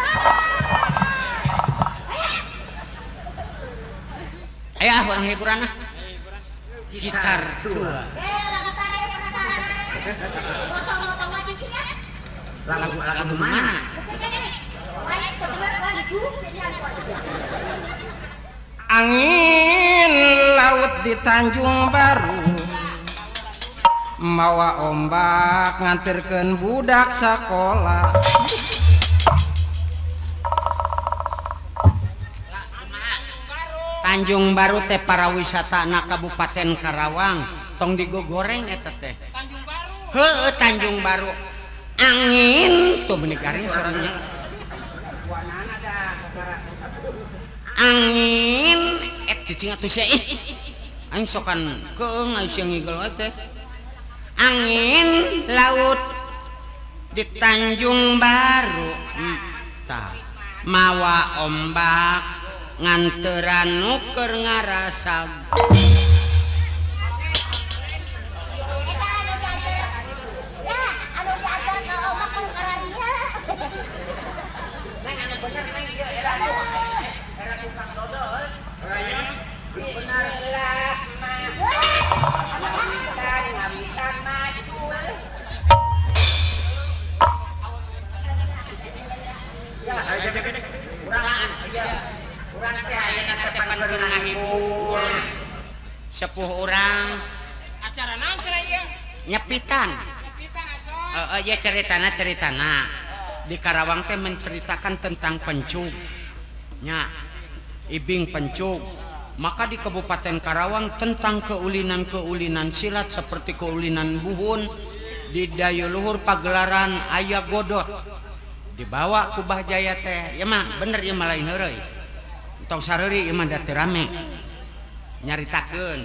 Ayo ah, orang hiburan ah. Gitar tua. Lagu mana? Angin laut di Tanjung Baru mawa ombak nganterkeun budak sakola. Tanjung Baru teh para wisata na Kabupaten Karawang tong digogoreng eta teh. Tanjung Baru. Heueuh Tanjung Baru. Angin tuh benih garing sorangnya. Angin cicing atuh sia ih. Aing sokan keung aing sia ngigel wae teh. Angin laut di Tanjung Baru. Tah mawa ombak nganteran nu keur ngarasag. Sepuh orang acara naon cenah ieu? Nyepitan. Nyepitan asoy. Heeh, ieu ceritana di Karawang teh menceritakan tentang pencuk. Nya, ibing pencuk. Maka di Kabupaten Karawang tentang keulinan-keulinan silat seperti keulinan buhun di Dayuluhur pagelaran aya godot. Dibawa ku Bah Jaya teh. Ya mah bener ieu mah lain heureuy. Tong sareuri ieu mah da teu rame. Nyaritakeun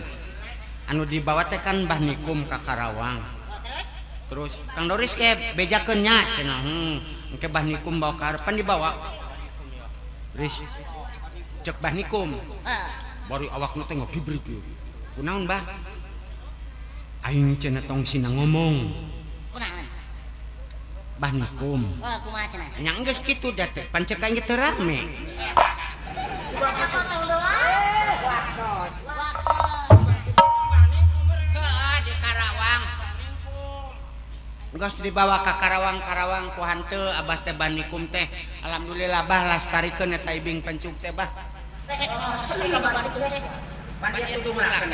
anu dibawa teh kan Bah Nikum ka Karawang. Terus Kang Doris ke bejakeun nya cenah. Engke Bah Nikum bawa ka pan dibawa. Riz cek Bah Nikum. Baru awakna teh ngagibrik ieu. Kunaon Bah? Aing cenah tong sina ngomong. Kunaon? Bah nikum. Oh, kumaha cenah? Nya geus kitu da teh, pancek aing teu rame. Di Karawang. Geus dibawa ka Karawang-Karawang ku hanteu abah teh banikum teh. Alhamdulillah bah lastarikeun eta ibing pencuk teh bah. Pan ieu tumulakeun.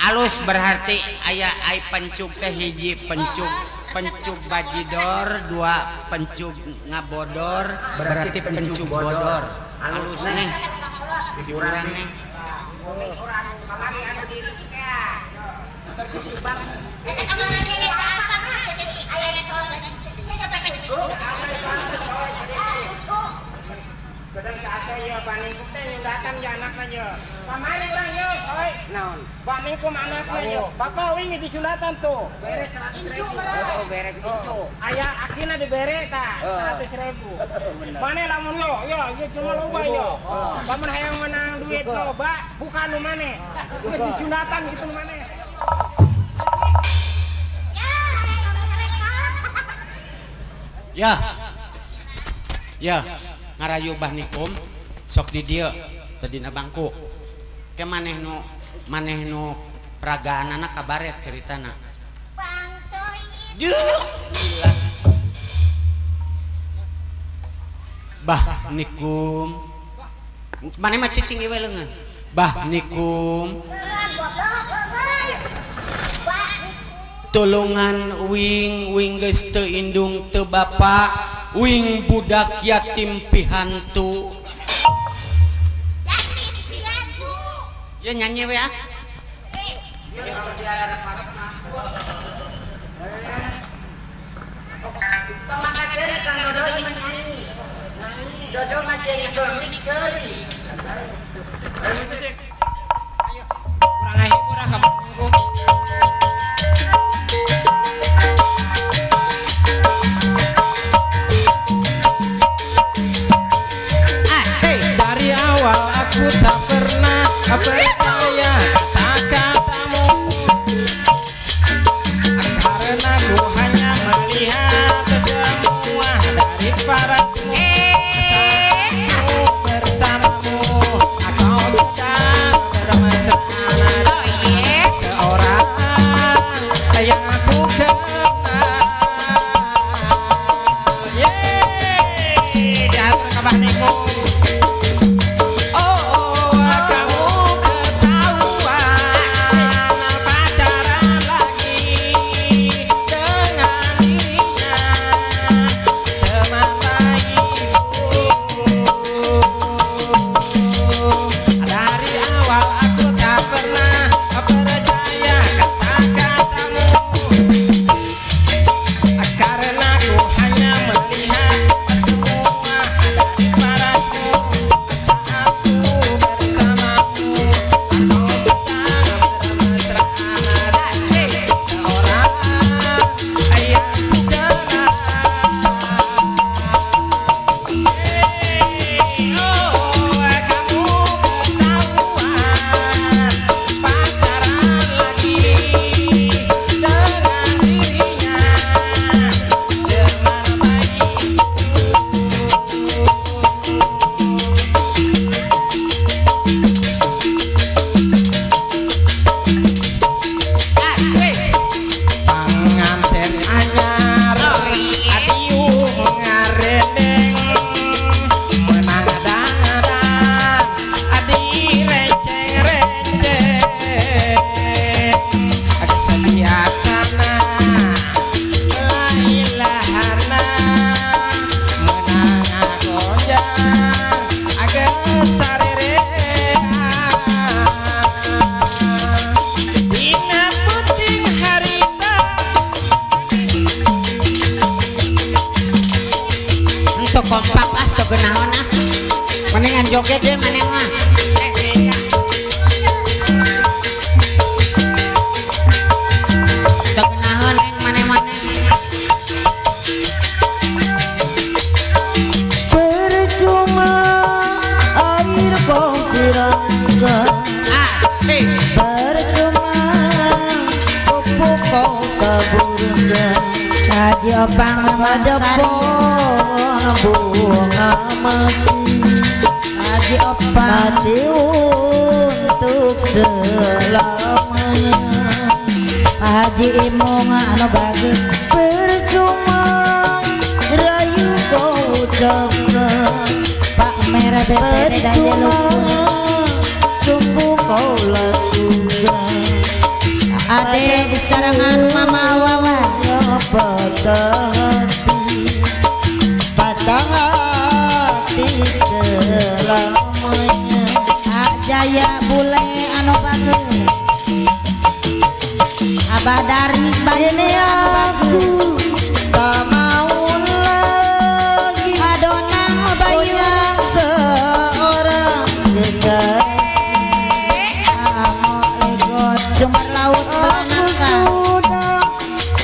Alus berarti aya ai pencuk teh hiji pencuk pencuk bajidor, dua pencuk ngabodor, berarti pencuk bodor. Alus neng urang neng. Baningkum anakna yo. Bapak wingi disunatan tuh. Bere 100.000. Oh, bere incu. Aya akina dibere tah 100.000. Mane lamun yo, yo ieu cuma loba yo. Lamun hayang menang duit loba, buka nu mane. Geus disunatan gitu nu mane. Ya. Ya, ngarayu bah nikum sok di dieu teu dina bangku. Ke maneh nu peragaanana kabaret ceritana. Bah nikum. Maneh mah cicing ieu we leungeun. Bah nikum. Tulungan wing wing geus teu indung teu bapa, wing budak yatim pihantu. Ya nyanyi we ah. Dodo masih kurang ngahibur ah kamu. Dari awal aku tak pernah percaya kata-katamu, karena ku hanya melihat semua dari parasmu. Saat ku bersamamu, kau sedang bermesraan seorang yang aku kenal. Yeay, diatur ke Bah Nikum. Karena ku hanya melihat semua dari parasmu. Ah teu geunaheun ah. Mendingan joget deh maneh mah. Teu geunaheun neng maneh mah. Percuma air kau siramkan, asik. Percuma pupuk kau taburkan, Haji Opang pada pohon bunga mati, Haji Opang mati untuk selamanya. Haji Imung anu bagus. Percuma rayu kau ucapkan, Pak Merah BPD dan percuma sungguh kau lakukan. Ade di sarangan Mama Wawa. Patah hati, patah hati selamanya. Jaya bule anu bagus. Abah dari ini aku tak mau lagi adonang bayu seorang kekasih. Amo legot sumber laut aku sudah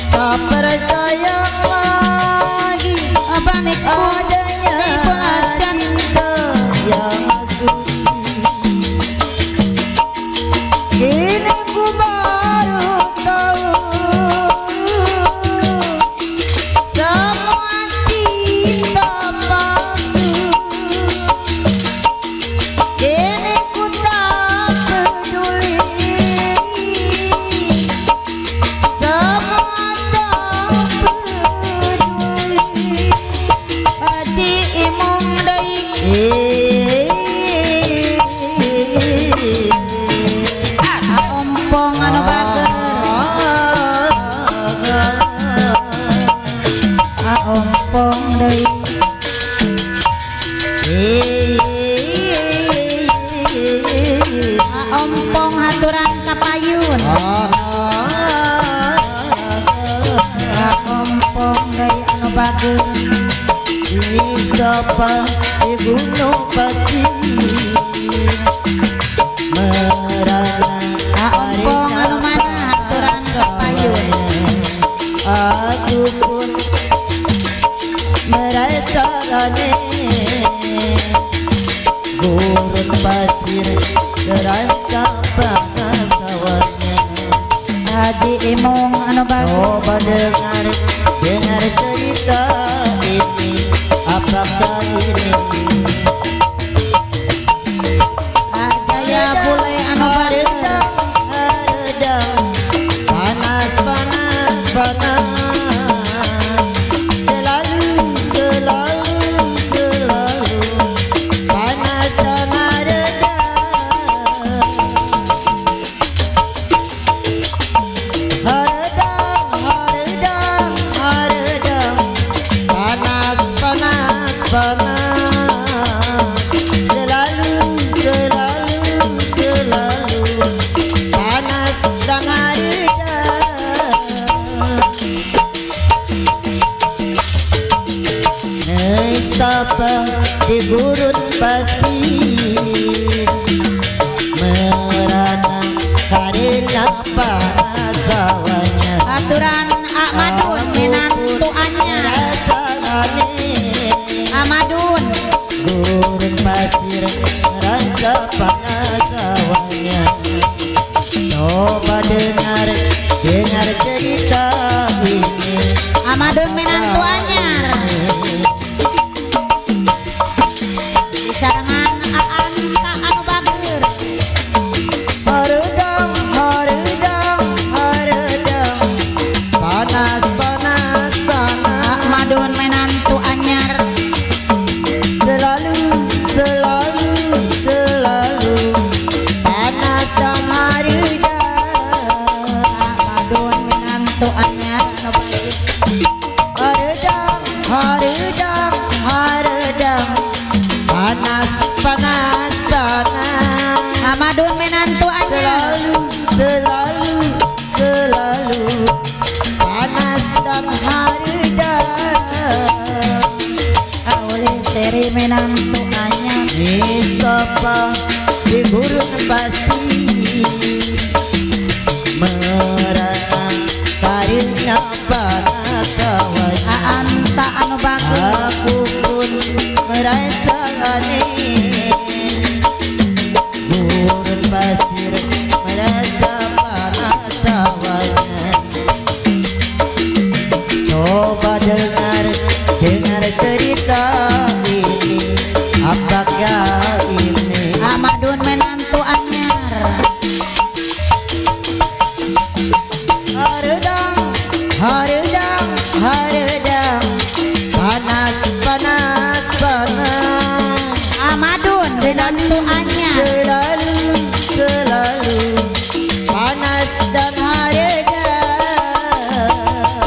tak percaya lagi adanya cinta yang suci. Kini ku baru tahu semua cinta palsu. Kini ku tak peduli semua tak peduli. Haji Imung deui. Ompong anu bager. Ompong deui. Ompong haturan kapayun. Ompong deui anu bager. Nistapa di gunung pasir merana. Ompong anu mana haturan kapayun. Aku pun merasa aneh. Gurun pasir terancam panas. Haji Imung anu bagus. Coba dengar, dengar cerita ini, apakah ini? Jaya bule anu bagus. Haredang, panas, panas, panas. Selalu, selalu, selalu panas dan haredang. Haredang, haredang, haredang. Panas, panas, panas. Selalu, selalu, selalu panas dan haredang. Nestapa di gurun pasir merana karena panas. Aturan Amadun menantu anyar. Amadun gurun pasir rasa panas awalnya. Coba dengar, dengar cerita ini. Amadun menantu anyar. Di sarangan Anta anu bager. Haredang, haredang, haredang. Panas, panas, panas. Amadun menantu anyar. Selalu, selalu, selalu panas dan haredang. menantu anyar Nistapa di gurun pasir merana karena panas sawahnya Anta anu bagus aku pun merasa aneh gurun pasir merasa panas sawahnya. Coba dengar dengar cerita ini apakah ini Amadun menantu anyar haredang haredang haredang panas panas panas Amadun menantu anyar selalu selalu panas dan haredang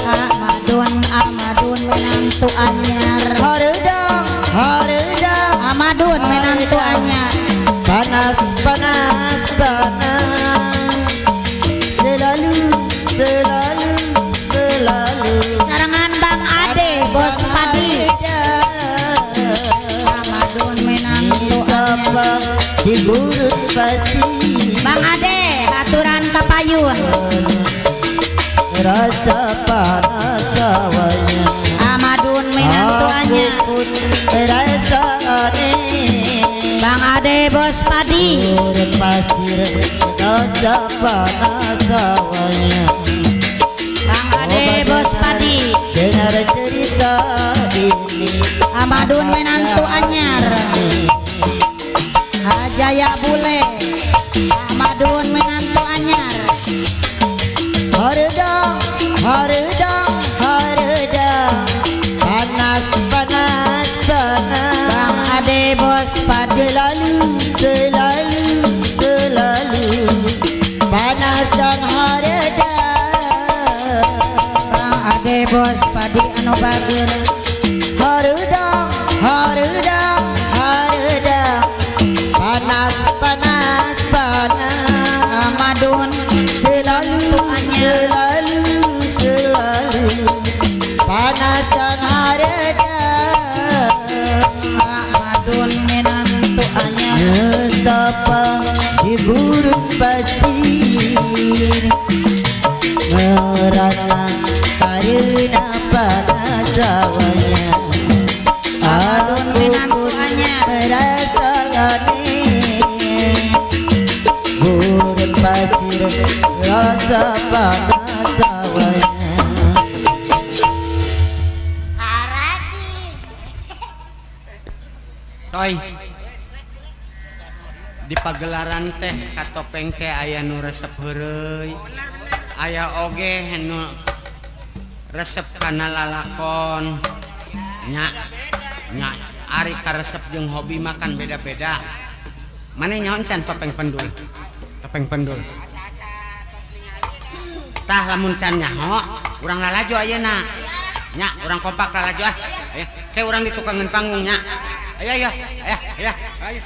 Amadun Amadun menantu anyar haredang haredang Amadun menantu anyar panas panas panas selalu selalu selalu sarangan Bang Ade bos padi Amadun menantu anyar di gurun pasir Bang Ade aturan kapayun rasa panas sawahnya Amadun menantu anyar aku pun merasa aneh Bang Ade bos padi gurun pasir rasa panas sawahnya Bang Ade bos padi dengar cerita ini Amadun menantu anyar Ajaya bule Amadun menantu anyar haredang haredang haredang panas panas panas Bang Ade bos padi selalu selalu selalu panas dan haredang Bang Ade bos padi anu bager haredang haredang haredang panas panas panas Amadun selalu selalu selalu panas dan haredang Amadun menantu anyar Nestapa di gurun pasir merana karena panas sawahnya Amadun aku menantu pun anyar merasa aneh gurun pasir rasa panas sawahnya. Toy di pagelaran teh katopeng teh aya nu resep heureuy aya oge nu resep kana lalakon nya nya ari karesep jeung hobi makan beda-beda. Maneh nyaon can topeng pendul topeng pendul tah lamun can nyaho urang lalajo ayeuna nya urang kompak lalajo ah. Ayo ke urang ditukangeun panggung nya. Ayo ayo ayo ayo ayo.